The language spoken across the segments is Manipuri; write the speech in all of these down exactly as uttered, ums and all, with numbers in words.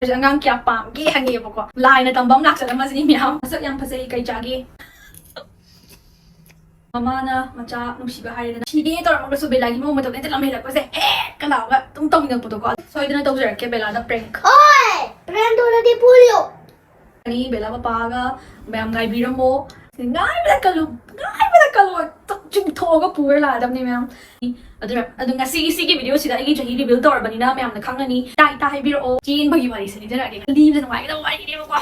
ꯑꯉꯥꯡ ꯀꯌꯥ ꯄꯥꯝꯒꯦ ꯍꯪꯉꯦꯕꯀꯣ꯫ ꯂꯥꯏꯅ ꯇꯝꯕ ꯑꯃ ꯂꯥꯛꯆꯔꯝꯃꯁꯤꯅꯤ ꯃꯌꯥꯝ꯫ ꯃꯁꯛ ꯌꯥꯝ ꯐꯖꯩ, ꯀꯩ ꯆꯥꯒꯦ? ꯃꯃꯥꯅ ꯃꯆꯥ ꯅꯨꯡꯁꯤꯕ ꯍꯥꯏꯔꯦꯗꯅ꯫ ꯁꯤꯒꯦ ꯇꯧꯔꯝꯃꯒꯁꯨ ꯕꯦꯂꯥꯒꯤ ꯃꯑꯣꯡ ꯃꯇꯧꯗ ꯍꯦꯛꯇ ꯂꯝꯍꯦꯜꯂꯛꯄꯁꯦ ꯍꯦꯛ ꯀ ꯂꯥꯎꯔꯒ ꯑꯗꯨꯝ ꯇꯧꯅꯤꯡꯉꯛꯄꯗꯣꯀꯣ꯫ ꯁꯣꯏꯗꯅ ꯇꯧꯖꯔꯛꯀꯦ ꯕꯦꯂꯥꯗ prank꯫ ꯍꯣꯏ, prank ꯇꯧꯔꯗꯤ ꯐꯨꯔꯤꯌꯣ꯫ ꯑꯅꯤ ꯕꯦꯂꯥ ꯄꯄꯥꯒ ꯃꯌꯥꯝ ꯉꯥꯏꯕꯤꯔꯝꯃꯣ꯫ ꯉꯥꯏꯕꯗ ꯀꯜꯂꯨ, ꯉꯥꯏꯕꯗ ꯀꯜꯂꯨ꯫ ꯆꯤꯡꯊꯣꯛꯑꯒ ꯄꯨꯔ ꯂꯥꯛꯑꯗꯕꯅꯦ ꯃꯌꯥꯝ꯫ ꯑꯗꯨꯅ, ꯑꯗꯨ ꯉꯁꯤꯒꯤ ꯁꯤꯒꯤ video ꯁꯤꯗ ꯑꯩꯒꯤ ꯆꯍꯤ reveal ꯇꯧꯔꯕꯅꯤꯅ ꯃꯌꯥꯝꯅ ꯈꯪꯉꯅꯤ꯫ ꯏꯇꯥ, ꯏꯇꯥ ꯍꯥꯏꯕꯤꯔꯛꯑꯣ꯫ ꯆꯦꯟꯕꯒꯤ ꯋꯥꯔꯤꯁꯦ ꯂꯤꯖꯔꯛꯑꯒꯦ꯫ ꯂꯤꯕꯗ ꯅꯨꯡꯉꯥꯏꯒꯗꯕ ꯋꯥꯔꯤꯅꯦꯕꯀꯣ꯫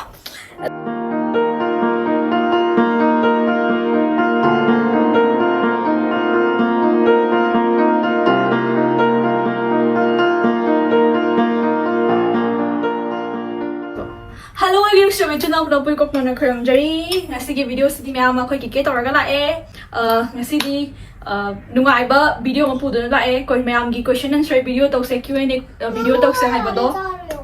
Hello, ꯑꯩꯒꯤ ꯅꯨꯡꯁꯤꯔꯕ ꯏꯆꯤꯟ ꯏꯅꯥꯎ ꯄꯨꯝꯅꯃꯛꯄꯨ ꯏꯀꯣꯛ ꯅꯧꯅ ꯈꯨꯔꯨꯝꯖꯔꯤ꯫ ꯉꯁꯤꯒꯤ video ꯁꯤꯗꯤ ꯃꯌꯥꯝ ꯑꯩꯈꯣꯏ ꯀꯤꯀꯦ ꯇꯧꯔꯒ ꯂꯥꯛꯑꯦ꯫ ꯑ, ꯉꯁꯤꯗꯤ, ꯑ, ꯅꯨꯡꯉꯥꯏꯕ video ꯑꯃ ꯄꯨꯗꯨꯅ ꯂꯥꯛꯑꯦ꯫ ꯑꯩꯈꯣꯏ ꯃꯌꯥꯝꯒꯤ question answer video ꯇꯧꯁꯦ, Q and A, ꯑ, video ꯇꯧꯁꯦ ꯍꯥꯏꯕꯗꯣ꯫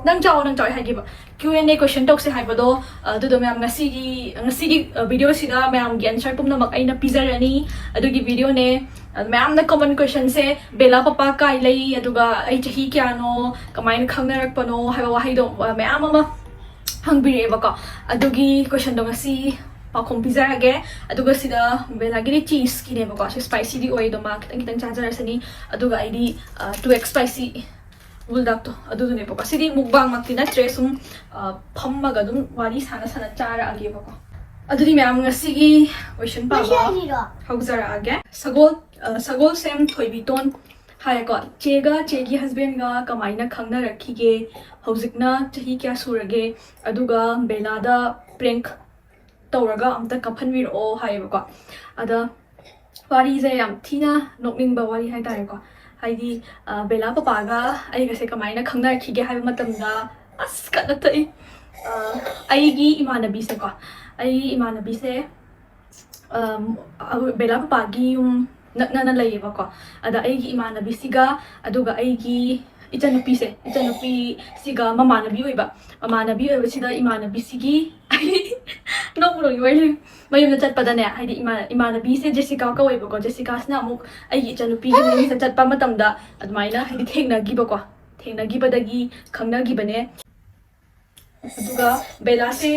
ꯅꯪ ꯆꯥꯎꯑꯣ, ꯅꯪ ꯆꯥꯎꯑꯣ, ꯑꯩ ꯍꯥꯏꯒꯦꯕ꯫ Q and A question ꯇꯧꯁꯦ ꯍꯥꯏꯕꯗꯣ, ꯑ, ꯑꯗꯨꯗꯣ ꯃꯌꯥꯝ ꯉꯁꯤꯒꯤ, ꯉꯁꯤꯒꯤ, ꯑ, video ꯁꯤꯗ ꯃꯌꯥꯝꯒꯤ answer ꯄꯨꯝꯅꯃꯛ ꯑꯩꯅ ꯄꯤꯖꯔꯅꯤ꯫ ꯑꯗꯨꯒꯤ video ꯅꯦ꯫ ꯑ, ꯃꯌꯥꯝꯅ common question ꯁꯦ, "ꯕꯦꯂꯥ ꯄꯄꯥ ꯀꯥꯏ ꯂꯩ?" ꯑꯗꯨꯒ "ꯑꯩ ꯆꯍꯤ ꯀꯌꯥꯅꯣ?" "ꯀꯃꯥꯏꯅ ꯈꯪꯅꯔꯛꯄꯅꯣ?" ꯍꯥꯏꯕ ꯋꯥꯍꯩꯗꯣ, ꯑ, ꯃꯌꯥꯝ ꯑꯃ ꯍꯪꯕꯤꯔꯛꯑꯦꯕꯀꯣ꯫ ꯑꯗꯨꯒꯤ question ꯗꯣ ꯉꯁꯤ ꯄꯥꯎꯈꯨꯝ ꯄꯤꯖꯔꯒꯦ꯫ ꯑꯗꯨꯒ ꯁꯤꯗ ꯕꯦꯂꯥꯒꯤꯗꯤ cheese ꯀꯤꯅꯦꯕꯀꯣ꯫ ꯁꯤ spicy ꯗꯤ ꯑꯣꯏ, ꯑꯗꯣ ꯃꯥ ꯈꯤꯇꯪ ꯈꯤꯇꯪ ꯆꯥꯖꯔꯁꯅꯤ꯫ ꯑꯗꯨꯒ ꯑꯩꯗꯤ, ꯑ, two X spicy bulldog ꯇꯣ ꯑꯗꯨꯗꯨꯅꯦꯕꯀꯣ꯫ ꯁꯤꯗꯤ mukbang ꯃꯛꯇꯤ ꯅꯠꯇ꯭ꯔꯦ, ꯁꯨꯝ, ꯑ, ꯐꯝꯃꯒ ꯑꯗꯨꯝ ꯋꯥꯔꯤ ꯁꯥꯟꯅ ꯁꯥꯟꯅ ꯆꯥꯔꯛꯑꯒꯦꯕꯀꯣ꯫ ꯑꯗꯨꯗꯤ ꯃꯌꯥꯝ ꯉꯁꯤꯒꯤ question ꯄꯥꯕ ꯉꯁꯤꯒꯤꯔꯣ? ꯍꯧꯖꯔꯛꯑꯒꯦ꯫ ꯁꯒꯣꯜ, ꯑ, ꯁꯒꯣꯜꯁꯦꯝ ꯊꯣꯏꯕꯤꯇꯣꯟ ꯍꯥꯏꯌꯦꯀꯣ꯫ "ꯆꯦꯒ ꯆꯦꯒꯤ husband ꯒ ꯀꯃꯥꯏꯅ ꯈꯪꯅꯔꯛꯈꯤꯒꯦ? ꯍꯧꯖꯤꯛꯅ ꯆꯍꯤ ꯀꯌꯥ ꯁꯨꯔꯒꯦ? ꯑꯗꯨꯒ ꯕꯦꯂꯥꯗ prank ꯇꯧꯔꯒ ꯑꯝꯇ ꯀꯥꯞꯍꯟꯕꯤꯔꯛꯑꯣ" ꯍꯥꯏꯌꯦꯕꯀꯣ꯫ ꯑꯗ ꯋꯥꯔꯤꯁꯦ ꯌꯥꯝ ꯊꯤꯅ ꯅꯣꯛꯅꯤꯡꯕ ꯋꯥꯔꯤ ꯍꯥꯏꯇꯥꯔꯦꯀꯣ꯫ ꯍꯥꯏꯗꯤ, ꯑ, ꯕꯦꯂꯥ ꯄꯄꯥꯒ ꯑꯩꯒꯁꯦ ꯀꯃꯥꯏꯅ ꯈꯪꯅꯔꯛꯈꯤꯒꯦ ꯍꯥꯏꯕ ꯃꯇꯝꯗ, ꯑꯁ, ꯀꯠꯅ ꯊꯣꯛꯏ꯫ ꯑ, ꯑꯩꯒꯤ ꯏꯃꯥꯟꯅꯕꯤꯁꯦꯀꯣ, ꯑꯩꯒꯤ ꯏꯃꯥꯟꯅꯕꯤꯁꯦ, ꯑꯝ, ꯑ, ꯕꯦꯂꯥ ꯄꯄꯥꯒꯤ ꯌꯨꯝ ꯅꯛꯅꯅ ꯂꯩꯌꯦꯕꯀꯣ꯫ ꯑꯗ ꯑꯩꯒꯤ ꯏꯃꯥꯟꯅꯕꯤꯁꯤꯒ, ꯑꯗꯨꯒ ꯑꯩꯒꯤ ꯏꯆꯟꯅꯨꯄꯤꯁꯦ, ꯏꯆꯟꯅꯨꯄꯤꯁꯤꯒ ꯃꯃꯥꯟꯅꯕꯤ ꯑꯣꯏꯕ, ꯃꯃꯥꯟꯅꯕꯤ ꯑꯣꯏꯕꯁꯤꯗ ꯏꯃꯥꯟꯅꯕꯤꯁꯤꯒꯤ, ꯅꯣꯛꯄꯨ ꯅꯣꯛꯅꯤꯡꯕ ꯋꯥꯔꯤ꯫ ꯃꯌꯨꯝꯗ ꯆꯠꯄꯗꯅꯦ, ꯍꯥꯏꯗꯤ ꯏꯃꯥ-, ꯏꯃꯥꯟꯅꯕꯤꯁꯦ ꯖꯦꯁꯤꯀꯥ ꯀꯧꯋꯦꯕꯀꯣ꯫ ꯖꯦꯁꯤꯀꯥꯁꯤꯅ ꯑꯃꯨꯛ ꯑꯩꯒꯤ ꯏꯆꯟꯅꯨꯄꯤꯒꯤ ꯃꯌꯨꯝꯗ ꯆꯠꯄ ꯃꯇꯝꯗ ꯑꯗꯨꯃꯥꯏꯅ, ꯍꯥꯏꯗꯤ, ꯊꯦꯡꯅꯈꯤꯕꯀꯣ꯫ ꯊꯦꯡꯅꯈꯤꯕꯗꯒꯤ ꯈꯪꯅꯈꯤꯕꯅꯦ꯫ ꯑꯗꯨꯒ ꯕꯦꯂꯥꯁꯦ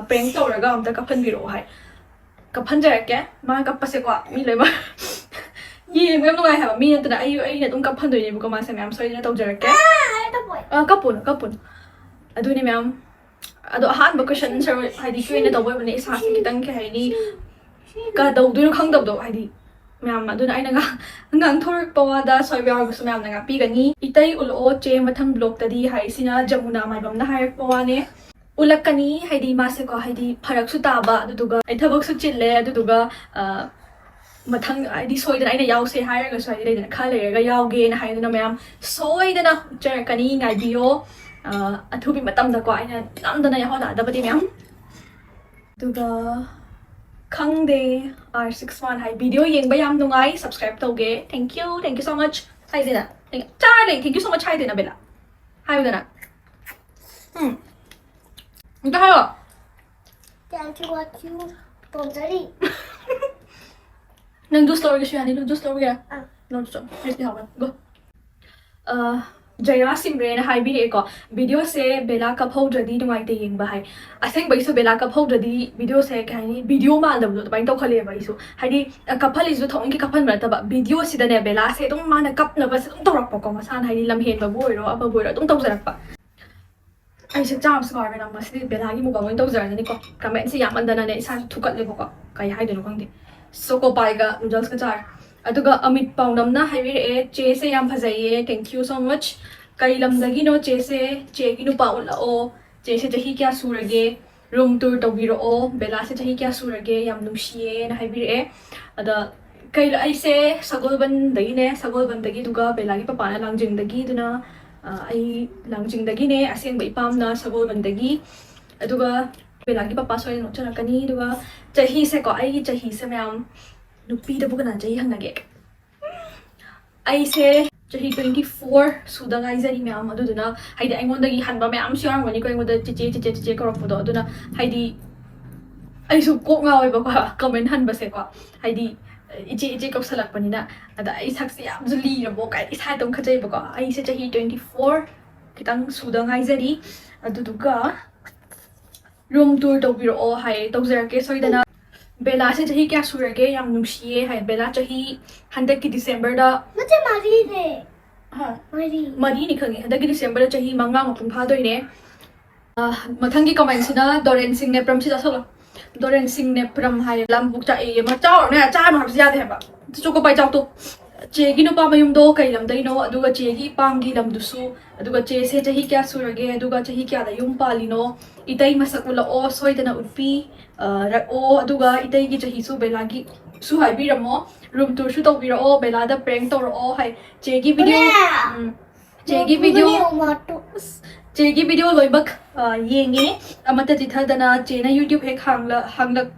ꯄ꯭ꯔꯦꯡ ꯇꯧꯔꯒ ꯑꯝꯇ ꯀꯞꯍꯟꯕꯤꯔꯛꯑꯣ ꯍꯥꯏ꯫ ꯀꯞꯍꯟꯖꯔꯛꯀꯦ꯫ ꯃꯥ ꯀꯞꯄꯁꯦꯀꯣ, ꯃꯤ ꯂꯣꯏꯅꯃꯛ ꯌꯦꯡꯕ ꯌꯥꯝ ꯅꯨꯡꯉꯥꯏ ꯍꯥꯏꯕ꯫ ꯃꯤ ꯅꯠꯇꯅ ꯑꯩ ꯑꯩꯅ ꯑꯗꯨꯝ ꯀꯞꯍꯟꯗꯣꯏꯅꯦꯕꯀꯣ꯫ ꯃꯥꯁꯦ ꯃꯌꯥꯝ ꯁꯣꯏꯗꯅ ꯇꯧꯖꯔꯛꯀꯦ꯫ ꯑ, ꯀꯞꯄꯨꯅꯨ, ꯀꯞꯄꯨꯅꯨ꯫ ꯑꯗꯨꯅꯦ ꯃꯌꯥꯝ꯫ ꯑꯗꯣ ꯑꯍꯥꯟꯕ ꯀꯣꯏꯁꯟ ꯑꯟꯁꯔ ꯍꯥꯏꯗꯤ ꯀ꯭ꯌꯨ ꯑꯦꯟ ꯑꯦ ꯇꯧꯕ ꯑꯣꯏꯕꯅꯦ꯫ ꯏꯁꯥꯁꯦ ꯈꯤꯇꯪ, ꯀꯩ ꯍꯥꯏꯅꯤ, ꯀꯗꯧꯗꯣꯏꯅꯣ ꯈꯪꯗꯕꯗꯣ, ꯍꯥꯏꯗꯤ ꯃꯌꯥꯝ꯫ ꯑꯗꯨꯅ ꯑꯩꯅ ꯉꯥꯡ-, ꯉꯥꯡꯊꯣꯔꯛꯄ ꯋꯥꯗ ꯁꯣꯏꯕ ꯌꯥꯎꯔꯒꯁꯨ ꯃꯌꯥꯝꯅ ꯉꯥꯛꯄꯤꯒꯅꯤ꯫ ꯏꯇꯩ ꯎꯠꯂꯛꯑꯣ ꯆꯦ ꯃꯊꯪ ꯕ꯭ꯂꯣꯛꯇꯗꯤ ꯍꯥꯏꯁꯤꯅ ꯖꯃꯨꯅꯥ ꯃꯥꯏꯕꯝꯅ ꯍꯥꯏꯔꯛꯄ ꯋꯥꯅꯦ꯫ ꯎꯠꯂꯛꯀꯅꯤ, ꯍꯥꯏꯗꯤ ꯃꯥꯁꯦꯀꯣ, ꯍꯥꯏꯗꯤ ꯐꯔꯛꯁꯨ ꯇꯥꯕ, ꯑꯗꯨꯗꯨꯒ ꯑꯩ ꯊꯕꯛꯁꯨ ꯆꯤꯜꯂꯦ, ꯑꯗꯨꯗꯨꯒ, ꯑ, ꯃꯊꯪ ꯍꯥꯏꯗꯤ ꯁꯣꯏꯗꯅ ꯑꯩꯅ ꯌꯥꯎꯁꯦ ꯍꯥꯏꯔꯒꯁꯨ, ꯍꯥꯏꯗꯤ ꯂꯩꯗꯅ, ꯈꯔ ꯂꯩꯔꯒ ꯌꯥꯎꯒꯦꯅ ꯍꯥꯏꯗꯨꯅ ꯃꯌꯥꯝ ꯁꯣꯏꯗꯅ ꯎꯠꯆꯔꯛꯀꯅꯤ, ꯉꯥꯏꯕꯤꯌꯣ꯫ ꯑ, ꯑꯊꯨꯕꯤ ꯃꯇꯝꯗꯀꯣ ꯑꯩꯅ ꯅꯝꯗꯅ ꯌꯥꯎꯍꯜꯂꯛꯑꯗꯕꯅꯤ ꯃꯌꯥꯝ꯫ ꯑꯗꯨꯒ ꯈꯪꯗꯦ, ꯑꯥꯔ ꯁꯤꯛꯁ ꯋꯥꯟ ꯍꯥꯏ, ꯚꯤꯗꯤꯑꯣ ꯌꯦꯡꯕ ꯌꯥꯝ ꯅꯨꯡꯉꯥꯏ, subscribe ꯇꯧꯒꯦ, thank you, thank you so much ꯍꯥꯏꯗꯦꯅ꯫ ꯆꯥꯔꯦ, thank you so much ꯍꯥꯏꯗꯦꯅ Bela, ꯍꯥꯏꯌꯨꯗꯅ꯫ ꯎꯝ꯫ ꯑꯝꯇ ꯍꯥꯏꯌꯣ꯫ Thank you, what you ꯇꯧꯖꯔꯤ꯫ ꯅꯪ ꯖꯨꯁ ꯂꯧꯔꯒꯦꯁꯨ ꯌꯥꯅꯤ, ꯅꯪ ꯖꯨꯁ ꯂꯧꯔꯒꯦ? ꯑꯥ꯫ ꯂꯧꯔꯁꯨ꯫ ꯑꯩꯁꯨ ꯌꯥꯎꯕ꯫ Go. ꯑ, ꯖꯌꯥ ꯁꯤꯝꯔꯦꯅ ꯍꯥꯏꯕꯤꯔꯛꯑꯦꯀꯣ, "ꯚꯤꯗꯤꯑꯣꯁꯦ ꯕꯦꯂꯥ ꯀꯞꯍꯧꯗ꯭ꯔꯗꯤ ꯅꯨꯡꯉꯥꯏꯇꯦ ꯌꯦꯡꯕ" ꯍꯥꯏ꯫ ꯑꯁꯦꯡꯕꯩꯁꯨ ꯕꯦꯂꯥ ꯀꯞꯍꯧꯗ꯭ꯔꯗꯤ ꯚꯤꯗꯤꯑꯣꯁꯦ, ꯀꯩ ꯍꯥꯏꯅꯤ, ꯚꯤꯗꯤꯑꯣ ꯃꯥꯟꯗꯕꯗꯣ ꯑꯗꯨꯃꯥꯏꯅ ꯇꯧꯈꯠꯂꯛꯑꯦꯕ ꯑꯩꯁꯨ꯫ ꯍꯥꯏꯗꯤ, ꯑ, ꯀꯞꯍꯜꯂꯤꯁꯤꯁꯨ ꯊꯑꯣꯏꯀꯤ ꯀꯞꯍꯟꯕ ꯅꯠꯇꯕ, ꯚꯤꯗꯤꯑꯣꯁꯤꯗꯅꯦ ꯕꯦꯂꯥꯁꯦ ꯑꯗꯨꯝ ꯃꯥꯅ ꯀꯞꯅꯕꯁꯦ ꯑꯗꯨꯝ ꯇꯧꯔꯛꯄꯀꯣ, ꯃꯁꯥꯅ, ꯍꯥꯏꯗꯤ, ꯂꯝꯍꯦꯟꯕꯕꯨ ꯑꯣꯏꯔꯣ ꯑꯃꯕꯨ ꯑꯣꯏꯔꯣ ꯑꯗꯨꯝ ꯇꯧꯖꯔꯛꯄ꯫ ꯑꯩꯁꯦ ꯆꯥꯕꯁꯨ ꯀꯥꯎꯔꯦ, ꯅꯪ ꯉꯁꯤꯗꯤ ꯕꯦꯂꯥꯒꯤ ꯃꯨꯛꯕꯥꯡ ꯑꯣꯏꯅ ꯇꯧꯖꯔꯅꯤꯀꯣ꯫ ꯀꯃꯦꯟꯁꯦ ꯌꯥꯝꯃꯟꯗꯅꯅꯦ ꯏꯁꯥꯁꯨ ꯊꯨꯀꯠꯂꯦꯕꯀꯣ, ꯀꯩ ꯍꯥꯏꯗꯣꯏꯅꯣ ꯈꯪꯗꯦ꯫ ꯆꯣꯀꯣ ꯄꯥꯏꯒ ꯅꯨꯗꯜꯁꯀ ꯆꯥꯔꯦ꯫ ꯑꯗꯨꯒ ꯑꯃꯤꯠ ꯄꯥꯎꯅꯝꯅ ꯍꯥꯏꯕꯤꯔꯛꯑꯦ, "ꯆꯦꯁꯦ ꯌꯥꯝ ꯐꯖꯩꯌꯦ, thank you so much꯫ ꯀꯩ ꯂꯝꯗꯒꯤꯅꯣ ꯆꯦꯁꯦ? ꯆꯦꯒꯤ ꯅꯨꯄꯥ ꯎꯠꯂꯛꯑꯣ꯫ ꯆꯦꯁꯦ ꯆꯍꯤ ꯀꯌꯥ ꯁꯨꯔꯒꯦ? ꯔꯨꯝ ꯇꯨꯔ ꯇꯧꯕꯤꯔꯛꯑꯣ꯫ ꯕꯦꯂꯥꯁꯦ ꯆꯍꯤ ꯀꯌꯥ ꯁꯨꯔꯒꯦ? ꯌꯥꯝ ꯅꯨꯡꯁꯤꯌꯦꯅ" ꯍꯥꯏꯕꯤꯔꯛꯑꯦ꯫ ꯑꯗ ꯀꯩ, ꯑꯩꯁꯦ ꯁꯒꯣꯜꯕꯟꯗꯒꯤꯅꯦ, ꯁꯒꯣꯜꯕꯟꯗꯒꯤ, ꯑꯗꯨꯒ ꯕꯦꯂꯥꯒꯤ ꯄꯄꯥꯅ ꯂꯥꯡꯖꯤꯡꯗꯒꯤ, ꯑꯗꯨꯅ, ꯑ, ꯑꯩ ꯂꯥꯡꯖꯤꯡꯗꯒꯤꯅꯦ, ꯑꯁꯦꯡꯕ ꯏꯄꯥꯝꯅ ꯁꯒꯣꯜꯕꯟꯗꯒꯤ꯫ ꯑꯗꯨꯒ ꯕꯦꯂꯥꯒꯤ ꯄꯄꯥ ꯁꯣꯏꯗꯅ ꯅꯣꯛꯆꯔꯛꯀꯅꯤ꯫ ꯑꯗꯨꯒ ꯆꯍꯤꯁꯦꯀꯣ, ꯑꯩꯒꯤ ꯆꯍꯤꯁꯦ ꯃꯌꯥꯝ, ꯅꯨꯄꯤꯗꯕꯨ ꯀꯅꯥ ꯆꯍꯤ ꯍꯪꯅꯒꯦ? ꯑꯩꯁꯦ ꯆꯍꯤ twenty four ꯁꯨꯗ ꯉꯥꯏꯖꯔꯤ ꯃꯌꯥꯝ꯫ ꯑꯗꯨꯗꯨꯅ, ꯍꯥꯏꯗꯤ, ꯑꯩꯉꯣꯟꯗꯒꯤ ꯍꯟꯕ ꯃꯌꯥꯝꯁꯨ ꯌꯥꯎꯔꯝꯒꯅꯤꯀꯣ, ꯑꯩꯉꯣꯟꯗ "ꯆꯤꯆꯦ, ꯆꯤꯆꯦ, ꯆꯤꯆꯦ" ꯀꯧꯔꯛꯄꯗꯣ꯫ ꯑꯗꯨꯅ, ꯍꯥꯏꯗꯤ, ꯑꯩꯁꯨ ꯀꯣꯛ ꯉꯥꯎꯋꯦꯕꯀꯣ, ꯀꯃꯦꯟ ꯍꯟꯕꯁꯦꯀꯣ꯫ ꯍꯥꯏꯗꯤ, "ꯏꯆꯦ, ꯏꯆꯦ" ꯀꯧꯁꯜꯂꯛꯄꯅꯤꯅ꯫ ꯑꯗ ꯑꯩ ꯁꯛꯁꯦ ꯌꯥꯝꯁꯨ ꯂꯤꯔꯕꯣ ꯀꯥꯏꯅ ꯏꯁꯥ ꯏꯇꯣꯝ ꯈꯟꯖꯩꯕꯀꯣ꯫ ꯑꯩꯁꯦ ꯆꯍꯤ twenty four ꯈꯤꯇꯪ ꯁꯨꯗ ꯉꯥꯏꯖꯔꯤ꯫ ꯑꯗꯨꯗꯨꯒ room tour ꯇꯧꯕꯤꯔꯛꯑꯣ ꯍꯥꯏ, ꯇꯧꯖꯔꯛꯀꯦ ꯁꯣꯏꯗꯅ꯫ ꯕꯦꯂꯥꯁꯦ ꯆꯍꯤ ꯀꯌꯥ ꯁꯨꯔꯒꯦ? ꯌꯥꯝ ꯅꯨꯡꯁꯤꯌꯦ ꯍꯥꯏ꯫ ꯕꯦꯂꯥ ꯆꯍꯤ ꯍꯟꯗꯛꯀꯤ ꯗꯤꯁꯦꯝꯕꯔꯗ ꯃꯆꯦ ꯃꯔꯤꯅꯦ꯫ ꯍꯥ? ꯃꯔꯤ꯫ ꯃꯔꯤꯅꯤ ꯈꯪꯉꯦ, ꯍꯟꯗꯛꯀꯤ ꯗꯤꯁꯦꯝꯕꯔꯗ ꯆꯍꯤ ꯃꯉꯥ ꯃꯄꯨꯡ ꯐꯥꯗꯣꯏꯅꯦ꯫ ꯑ, ꯃꯊꯪꯒꯤ ꯀꯃꯦꯟꯁꯤꯅ ꯗꯣꯔꯦꯟ ꯁꯤꯡ ꯅꯦꯄ꯭ꯔꯝ, ꯁꯤ ꯆꯥꯁꯜꯂꯣ꯫ ꯗꯣꯔꯦꯟ ꯁꯤꯡ ꯅꯦꯄ꯭ꯔꯝ ꯍꯥꯏꯌꯦ, ꯂꯝꯕꯨꯛ ꯆꯥꯛꯑꯦ ꯑꯃ ꯆꯥꯎꯔꯅꯦ, ꯆꯥꯔꯅꯨ ꯍꯥꯏꯕꯁꯨ ꯌꯥꯗꯦ ꯍꯥꯏꯕ꯫ ꯆꯣꯀꯣ ꯄꯥꯏ ꯆꯥꯎꯇꯣ꯫ ꯆꯦꯒꯤ ꯅꯨꯄꯥ ꯃꯌꯨꯝꯗꯣ ꯀꯩ ꯂꯝꯗꯩꯅꯣ, ꯑꯗꯨꯒ ꯆꯦꯒꯤ ꯏꯄꯥꯝꯒꯤ ꯂꯝꯗꯨꯁꯨ, ꯑꯗꯨꯒ ꯆꯦꯁꯦ ꯆꯍꯤ ꯀꯌꯥ ꯁꯨꯔꯒꯦ, ꯑꯗꯨꯒ ꯆꯍꯤ ꯀꯌꯥꯗ ꯌꯨꯝ ꯄꯥꯜꯂꯤꯅꯣ, ꯏꯇꯩ ꯃꯁꯛ ꯎꯠꯂꯛꯑꯣ, ꯁꯣꯏꯗꯅ ꯎꯠꯄꯤ, ꯑ, ꯔꯛꯑꯣ, ꯑꯗꯨꯒ ꯏꯇꯩꯒꯤ ꯆꯍꯤꯁꯨ ꯕꯦꯂꯥꯒꯤ ꯁꯨ ꯍꯥꯏꯕꯤꯔꯝꯃꯣ, room tourꯁꯨ ꯇꯧꯕꯤꯔꯛꯑꯣ, ꯕꯦꯂꯥꯗ prank ꯇꯧꯔꯛꯑꯣ ꯍꯥꯏ꯫ ꯆꯦꯒꯤ video, ꯄꯨꯅꯦ! ꯎꯝ, ꯆꯦꯒꯤ video, ꯄꯨꯅꯦ, ꯃꯇꯨ꯫ ꯆꯦꯒꯤ video ꯂꯣꯏꯅꯃꯛ, ꯑ, ꯌꯦꯡꯉꯦ, ꯑꯃꯠꯇ ꯆꯤꯊꯗꯅ꯫ ꯆꯦꯅ YouTube ꯍꯦꯛ ꯍꯥꯡꯂ-, ꯍꯥꯡꯂꯛ-,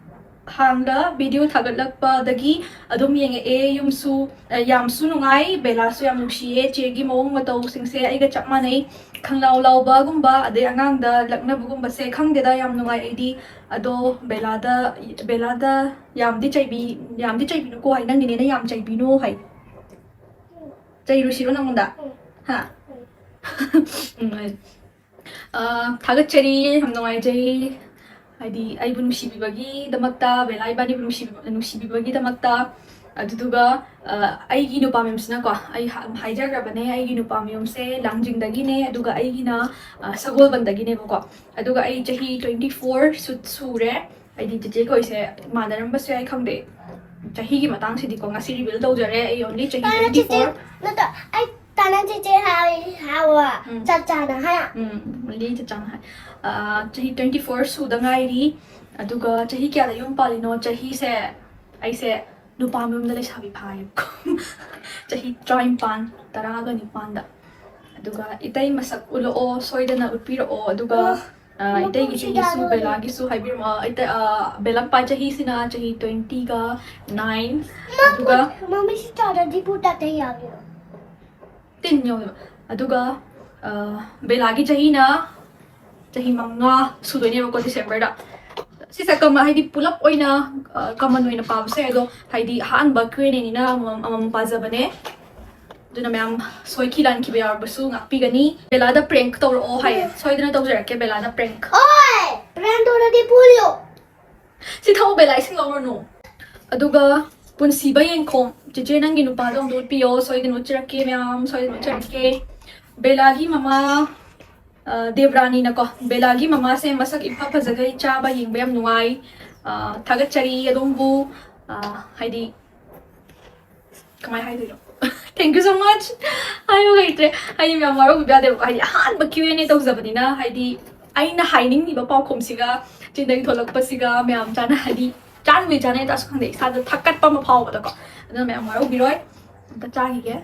ꯍꯥꯡꯂ video ꯊꯥꯒꯠꯂꯛꯄꯗꯒꯤ ꯑꯗꯨꯝ ꯌꯦꯡꯉꯛꯑꯦ꯫ ꯌꯨꯝꯁꯨ, ꯑ, ꯌꯥꯝꯁꯨ ꯅꯨꯡꯉꯥꯏ, ꯕꯦꯂꯥꯁꯨ ꯌꯥꯝ ꯅꯨꯡꯁꯤꯌꯦ꯫ ꯆꯦꯒꯤ ꯃꯑꯣꯡ ꯃꯇꯧꯁꯤꯡꯁꯦ ꯑꯩꯒ ꯆꯞ ꯃꯥꯟꯅꯩ꯫ ꯈꯪꯂꯥꯎ ꯂꯥꯎꯕꯒꯨꯝꯕ, ꯑꯗꯩ ꯑꯉꯥꯡꯗ ꯂꯛꯅꯕꯒꯨꯝꯕꯁꯦ ꯈꯪꯗꯦꯗ, ꯌꯥꯝ ꯅꯨꯡꯉꯥꯏ ꯑꯩꯗꯤ꯫ ꯑꯗꯣ ꯕꯦꯂꯥꯗ, ꯕꯦꯂꯥꯗ ꯌꯥꯝꯗꯤ ꯆꯩꯕꯤ-, ꯌꯥꯝꯗꯤ ꯆꯩꯕꯤꯅꯨꯀꯣ ꯍꯥꯏ, ꯅꯪꯒꯤꯅꯦꯅ ꯌꯥꯝ ꯆꯩꯕꯤꯅꯨ ꯍꯥꯏ꯫ ꯆꯩꯔꯨꯁꯤꯔꯣ ꯅꯪꯉꯣꯟꯗ? ꯍꯥ? ꯎꯝ, ꯍꯣꯏ꯫ ꯑ, ꯊꯥꯒꯠꯆꯔꯤ, ꯌꯥꯝ ꯅꯨꯡꯉꯥꯏꯖꯩ꯫ ꯍꯥꯏꯗꯤ ꯑꯩꯕꯨ ꯅꯨꯡꯁꯤꯕꯤꯕꯒꯤꯗꯃꯛꯇ, ꯕꯦꯂꯥ ꯏꯕꯥꯅꯤꯕꯨ ꯅꯨꯡꯁꯤꯕꯤꯕ-, ꯅꯨꯡꯁꯤꯕꯤꯕꯒꯤꯗꯃꯛꯇ꯫ ꯑꯗꯨꯗꯨꯒ, ꯑ, ꯑꯩꯒꯤ ꯅꯨꯄꯥ ꯃꯌꯨꯝꯁꯤꯅꯀꯣ, ꯑꯩ ꯍꯥ-, ꯍꯥꯏꯖꯈ꯭ꯔꯕꯅꯦ, ꯑꯩꯒꯤ ꯅꯨꯄꯥ ꯃꯌꯨꯝꯁꯦ ꯂꯥꯡꯖꯤꯡꯗꯒꯤꯅꯦ, ꯑꯗꯨꯒ ꯑꯩꯒꯤꯅ, ꯑ, ꯁꯒꯣꯜꯕꯟꯗꯒꯤꯅꯦꯕꯀꯣ꯫ ꯑꯗꯨꯒ ꯑꯩ ꯆꯍꯤ twenty four ꯁꯨ-, ꯁꯨꯔꯦ꯫ ꯑꯩꯗꯤ ꯆꯦꯆꯦ ꯀꯧꯏꯁꯦ ꯃꯥꯟꯅꯔꯝꯕꯁꯨ ꯌꯥꯏ, ꯈꯪꯗꯦ꯫ ꯆꯍꯤꯒꯤ ꯃꯇꯥꯡꯁꯤꯗꯤꯀꯣ ꯉꯁꯤ reveal ꯇꯧꯖꯔꯦ꯫ ꯑꯩ only ꯆꯍꯤ ꯇꯥꯅ twenty ꯆꯦꯆꯦ꯫ four꯫ ꯅꯠꯇꯦ, ꯑꯩ ꯇꯥꯅ ꯆꯦꯆꯦ ꯍꯥꯏ ꯍꯥꯏꯕ꯫ ꯎꯝ꯫ ꯆꯞ ꯆꯥꯅ ꯍꯥꯏ꯫ ꯎꯝ, only ꯆꯞ ꯆꯥꯅ ꯍꯥꯏ꯫ ꯑ, ꯆꯍꯤ twenty four ꯁꯨꯗ ꯉꯥꯏꯔꯤ꯫ ꯑꯗꯨꯒ ꯆꯍꯤ ꯀꯌꯥꯗ ꯌꯨꯝ ꯄꯥꯜꯂꯤꯅꯣ? ꯆꯍꯤꯁꯦ ꯑꯩꯁꯦ ꯅꯨꯄꯥ ꯃꯌꯨꯝꯗ ꯂꯩꯁꯥꯕꯤ ꯐꯥꯏꯌꯦꯕꯀꯣ꯫ ꯆꯍꯤ ꯇꯔꯥꯅꯤꯄꯥꯟ, ꯇꯔꯥꯒ ꯅꯤꯄꯥꯟꯗ꯫ ꯑꯗꯨꯒ ꯏꯇꯩ ꯃꯁꯛ ꯎꯠꯂꯛꯑꯣ, ꯁꯣꯏꯗꯅ ꯎꯠꯄꯤꯔꯛꯑꯣ꯫ ꯑꯗꯨꯒ, ꯑ, ꯏꯇꯩꯒꯤ ꯆꯍꯤꯁꯨ, ꯕꯦꯂꯥꯒꯤꯁꯨ ꯍꯥꯏꯕꯤꯔꯝꯃꯣ꯫ ꯏꯇꯩ, ꯑ, ꯕꯦꯂꯥ ꯄꯥ ꯆꯍꯤꯁꯤꯅ ꯆꯍꯤ twenty ꯒ nine꯫ ꯑꯗꯨꯒ ꯃꯃꯤꯁꯨ ꯆꯥꯗꯗꯤ ꯄꯨ ꯇꯥꯇꯩ ꯌꯥꯕꯤꯔꯣ꯫ ꯇꯤꯟ ꯌꯧꯋꯦꯕ꯫ ꯑꯗꯨꯒ, ꯑ, ꯕꯦꯂꯥꯒꯤ ꯆꯍꯤꯅ ꯆꯍꯤ ꯃꯉꯥ ꯁꯨꯗꯣꯏꯅꯦꯕꯀꯣ ꯗꯤꯁꯦꯝꯕꯔꯗ꯫ ꯁꯤꯁꯦ ꯀꯃ-, ꯍꯥꯏꯗꯤ ꯄꯨꯂꯞ ꯑꯣꯏꯅ, ꯑ, common ꯑꯣꯏꯅ ꯄꯥꯕꯁꯨ ꯌꯥꯏ, ꯑꯗꯣ ꯍꯥꯏꯗꯤ ꯑꯍꯥꯟꯕ Q and A ꯅꯤꯅ ꯑꯃꯃꯝ, ꯑꯃꯃꯝ ꯄꯥꯖꯕꯅꯦ꯫ ꯑꯗꯨꯅ ꯃꯌꯥꯝ ꯁꯣꯏꯈꯤ ꯂꯥꯟꯈꯤꯕ ꯌꯥꯎꯔꯕꯁꯨ ꯉꯥꯛꯄꯤꯒꯅꯤ꯫ ꯕꯦꯂꯥꯗ prank ꯇꯧꯔꯛꯑꯣ ꯍꯥꯏꯌꯦ, ꯁꯣꯏꯗꯅ ꯇꯧꯖꯔꯛꯀꯦ ꯕꯦꯂꯥꯗ prank꯫ ꯍꯣꯏ, prank ꯇꯧꯔꯗꯤ ꯄꯨꯔꯤꯌꯣ꯫ ꯁꯤ ꯊꯛꯑꯣ ꯕꯦꯂꯥ, ꯏꯁꯤꯡ ꯂꯧꯔꯨꯅꯨ꯫ ꯑꯗꯨꯒ ꯄꯨꯟꯁꯤꯕ ꯌꯦꯡꯈꯣꯝ, ꯆꯦꯆꯦ ꯅꯪꯒꯤ ꯅꯨꯄꯥꯗꯣ ꯑꯝꯇ ꯎꯠꯄꯤꯌꯣ, ꯁꯣꯏꯗꯅ ꯎꯠꯆꯔꯛꯀꯦ ꯃꯌꯥꯝ, ꯁꯣꯏꯗꯅ ꯎꯠꯆꯔꯛꯀꯦ꯫ ꯕꯦꯂꯥꯒꯤ ꯃꯃꯥ ꯑ, ꯗꯦꯕ꯭ꯔꯥꯅꯤꯅꯀꯣ, ꯕꯦꯂꯥꯒꯤ ꯃꯃꯥꯁꯦ ꯃꯁꯛ ꯏꯐ ꯐꯖꯈꯩ, ꯆꯥꯕ ꯌꯦꯡꯕ ꯌꯥꯝ ꯅꯨꯡꯉꯥꯏ꯫ ꯑ, ꯊꯥꯒꯠꯆꯔꯤ ꯑꯗꯣꯝꯕꯨ꯫ ꯑ, ꯍꯥꯏꯗꯤ ꯀꯃꯥꯏ ꯍꯥꯏꯗꯣꯏꯅꯣ? Thank you so much. ꯍꯥꯏꯕ ꯍꯩꯇ꯭ꯔꯦ꯫ ꯍꯥꯏꯗꯤ ꯃꯌꯥꯝ ꯋꯥꯔꯧꯕꯤꯕ ꯌꯥꯗꯦꯕꯀꯣ, ꯍꯥꯏꯗꯤ ꯑꯍꯥꯟꯕ Q and A ꯇꯧꯖꯕꯅꯤꯅ, ꯍꯥꯏꯗꯤ ꯑꯩꯅ ꯍꯥꯏꯅꯤꯡꯉꯤꯕ ꯄꯥꯎꯈꯨꯝꯁꯤꯒ ꯆꯤꯟꯗꯒꯤ ꯊꯣꯛꯂꯛꯄꯁꯤꯒ ꯃꯌꯥꯝ ꯆꯥꯅ, ꯍꯥꯏꯗꯤ ꯆꯥꯅꯕꯤ ꯆꯥꯅꯗ꯭ꯔꯁꯨ ꯈꯪꯗꯦ, ꯏꯁꯥꯗ ꯊꯛꯀꯠꯄ ꯑꯃ ꯐꯥꯎꯕꯗꯀꯣ꯫ ꯑꯗꯨꯅ ꯃꯌꯥꯝ ꯋꯥꯔꯧꯕꯤꯔꯣꯏ꯫ ꯑꯝꯇ ꯆꯥꯈꯤꯒꯦ꯫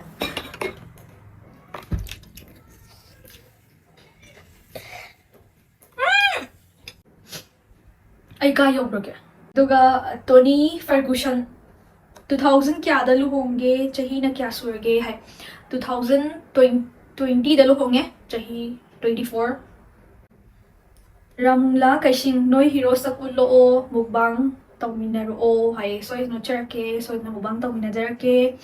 ꯑꯩ ꯀꯥꯏ ꯌꯧꯈ꯭ꯔꯒꯦ? ꯑꯗꯨꯒ ꯇꯣꯅꯤ ꯐꯔꯒꯨꯁꯟ, two thousand ꯀꯌꯥꯗ ꯂꯨꯍꯣꯡꯒꯦ, ꯆꯍꯤꯅ ꯀꯌꯥ ꯁꯨꯔꯒꯦ ꯍꯥꯏ꯫ Two thousand twenty, twentyꯗ ꯂꯨꯍꯣꯡꯉꯦ, ꯆꯍꯤ twenty four꯫ ꯔꯥꯃꯨꯂꯥ ꯀꯩꯁꯤꯡ, ꯅꯣꯏ ꯍꯤꯔꯣ ꯁꯛ ꯎꯠꯂꯛꯑꯣ, mukbang ꯇꯧꯃꯤꯟꯅꯔꯛꯑꯣ ꯍꯥꯏꯌꯦ꯫ ꯁꯣꯏꯗꯅ ꯎꯠꯆꯔꯛꯀꯦ, ꯁꯣꯏꯗꯅ mukbang ꯇꯧꯃꯤꯟꯅꯖꯔꯛꯀꯦ꯫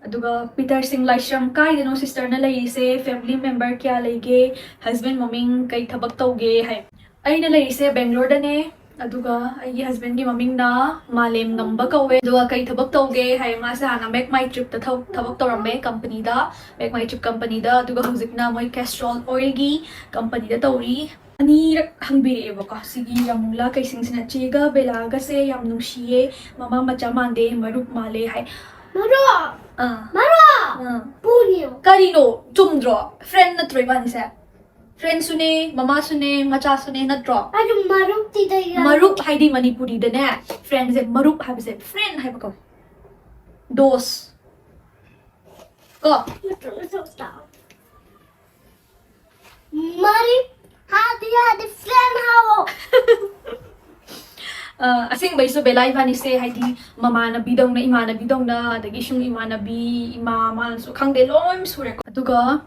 ꯑꯗꯨꯒ ꯄꯤꯇꯔ ꯁꯤꯡ ꯂꯥꯏꯁ꯭ꯔꯝ, ꯀꯥꯏꯗꯅꯣ ꯁꯤꯁꯇꯔꯅ ꯂꯩꯔꯤꯁꯦ? ꯐꯦꯃꯤꯂꯤ ꯃꯦꯝꯕꯔ ꯀꯌꯥ ꯂꯩꯒꯦ? ꯍꯁꯕꯦꯟ ꯃꯃꯤꯡ ꯀꯩ ꯊꯕꯛ ꯇꯧꯒꯦ ꯍꯥꯏ꯫ ꯑꯩꯅ ꯂꯩꯔꯤꯁꯦ ꯕꯦꯡꯒ꯭ꯂꯣꯔꯗꯅꯦ꯫ ꯑꯗꯨꯒ ꯑꯩꯒꯤ ꯍꯁꯕꯦꯟꯒꯤ ꯃꯃꯤꯡꯅ ꯃꯥꯂꯦꯝ ꯉꯝꯕ ꯀꯧꯋꯦ꯫ ꯑꯗꯨꯒ ꯀꯩ ꯊꯕꯛ ꯇꯧꯒꯦ ꯍꯥꯏ, ꯃꯥꯁꯦ ꯍꯥꯟꯅ Make My Tripꯇ ꯊꯕꯛ ꯊꯕꯛ ꯇꯧꯔꯝꯃꯦ ꯀꯝꯄꯅꯤꯗ, Make My Trip ꯀꯝꯄꯅꯤꯗ꯫ ꯑꯗꯨꯒ ꯍꯧꯖꯤꯛꯅ ꯃꯣꯏ Castrol Oilꯒꯤ ꯀꯝꯄꯅꯤꯗ ꯇꯧꯔꯤ꯫ ꯑꯅꯤꯔꯛ ꯍꯪꯕꯤꯔꯛꯑꯦꯕꯀꯣ ꯁꯤꯒꯤ ꯔꯥꯃꯨꯂꯥ ꯀꯩꯁꯤꯡꯁꯤꯅ, "ꯆꯦꯒ ꯕꯦꯂꯥꯒꯁꯦ ꯌꯥꯝ ꯅꯨꯡꯁꯤꯌꯦ, ꯃꯃꯥ ꯃꯆꯥ ꯃꯥꯟꯗꯦ, ꯃꯔꯨꯞ ꯃꯥꯜꯂꯦ" ꯍꯥꯏ꯫ ꯃꯔꯨꯞ, ꯑꯥ, ꯃꯔꯨꯞ, ꯑꯥ꯫ ꯄꯨꯅꯤꯌꯣ꯫ ꯀꯔꯤꯅꯣ? ꯆꯨꯝꯗ꯭ꯔꯣ? ꯐ꯭ꯔꯦꯟ ꯅꯠꯇ꯭ꯔꯣ ꯏꯕꯥꯅꯤꯁꯦ? ꯐ꯭ꯔꯦꯟꯁꯨꯅꯦ, ꯃꯃꯥꯁꯨꯅꯦ, ꯃꯆꯥꯁꯨꯅꯦ, ꯅꯠꯇ꯭ꯔꯣ? ꯑꯗꯨ ꯃꯔꯨꯞꯇꯤ ꯀꯩ ꯍꯥꯏ? ꯃꯔꯨꯞ ꯍꯥꯏꯗꯤ ꯃꯅꯤꯄꯨꯔꯤꯗꯅꯦ, ꯐ꯭ꯔꯦꯟꯁꯦ, ꯃꯔꯨꯞ ꯍꯥꯏꯕꯁꯦ ꯐ꯭ꯔꯦꯟ ꯍꯥꯏꯕ ꯀꯧꯋꯦ꯫ ꯗꯣꯁ꯫ ꯀꯣ? ꯃꯔꯨꯞ ꯍꯥꯏꯗꯤ ꯍꯥꯏꯗꯤ ꯐ꯭ꯔꯦꯟ ꯍꯥꯏꯕ꯫ ꯑ, ꯑꯁꯦꯡꯕꯩꯁꯨ ꯕꯦꯂꯥ ꯏꯕꯥꯅꯤꯁꯦ ꯍꯥꯏꯗꯤ ꯃꯃꯥꯟꯅꯕꯤꯗꯧꯅ, ꯏꯃꯥꯟꯅꯕꯤꯗꯧꯅ, ꯑꯗꯒꯤ ꯁꯨꯝ ꯏꯃꯥꯟꯅꯕꯤ, ꯏꯃꯥ, ꯃꯥꯅꯁꯨ ꯈꯪꯗꯦ, ꯂꯣꯏ ꯁꯨꯔꯦꯀꯣ꯫ ꯑꯗꯨꯒ,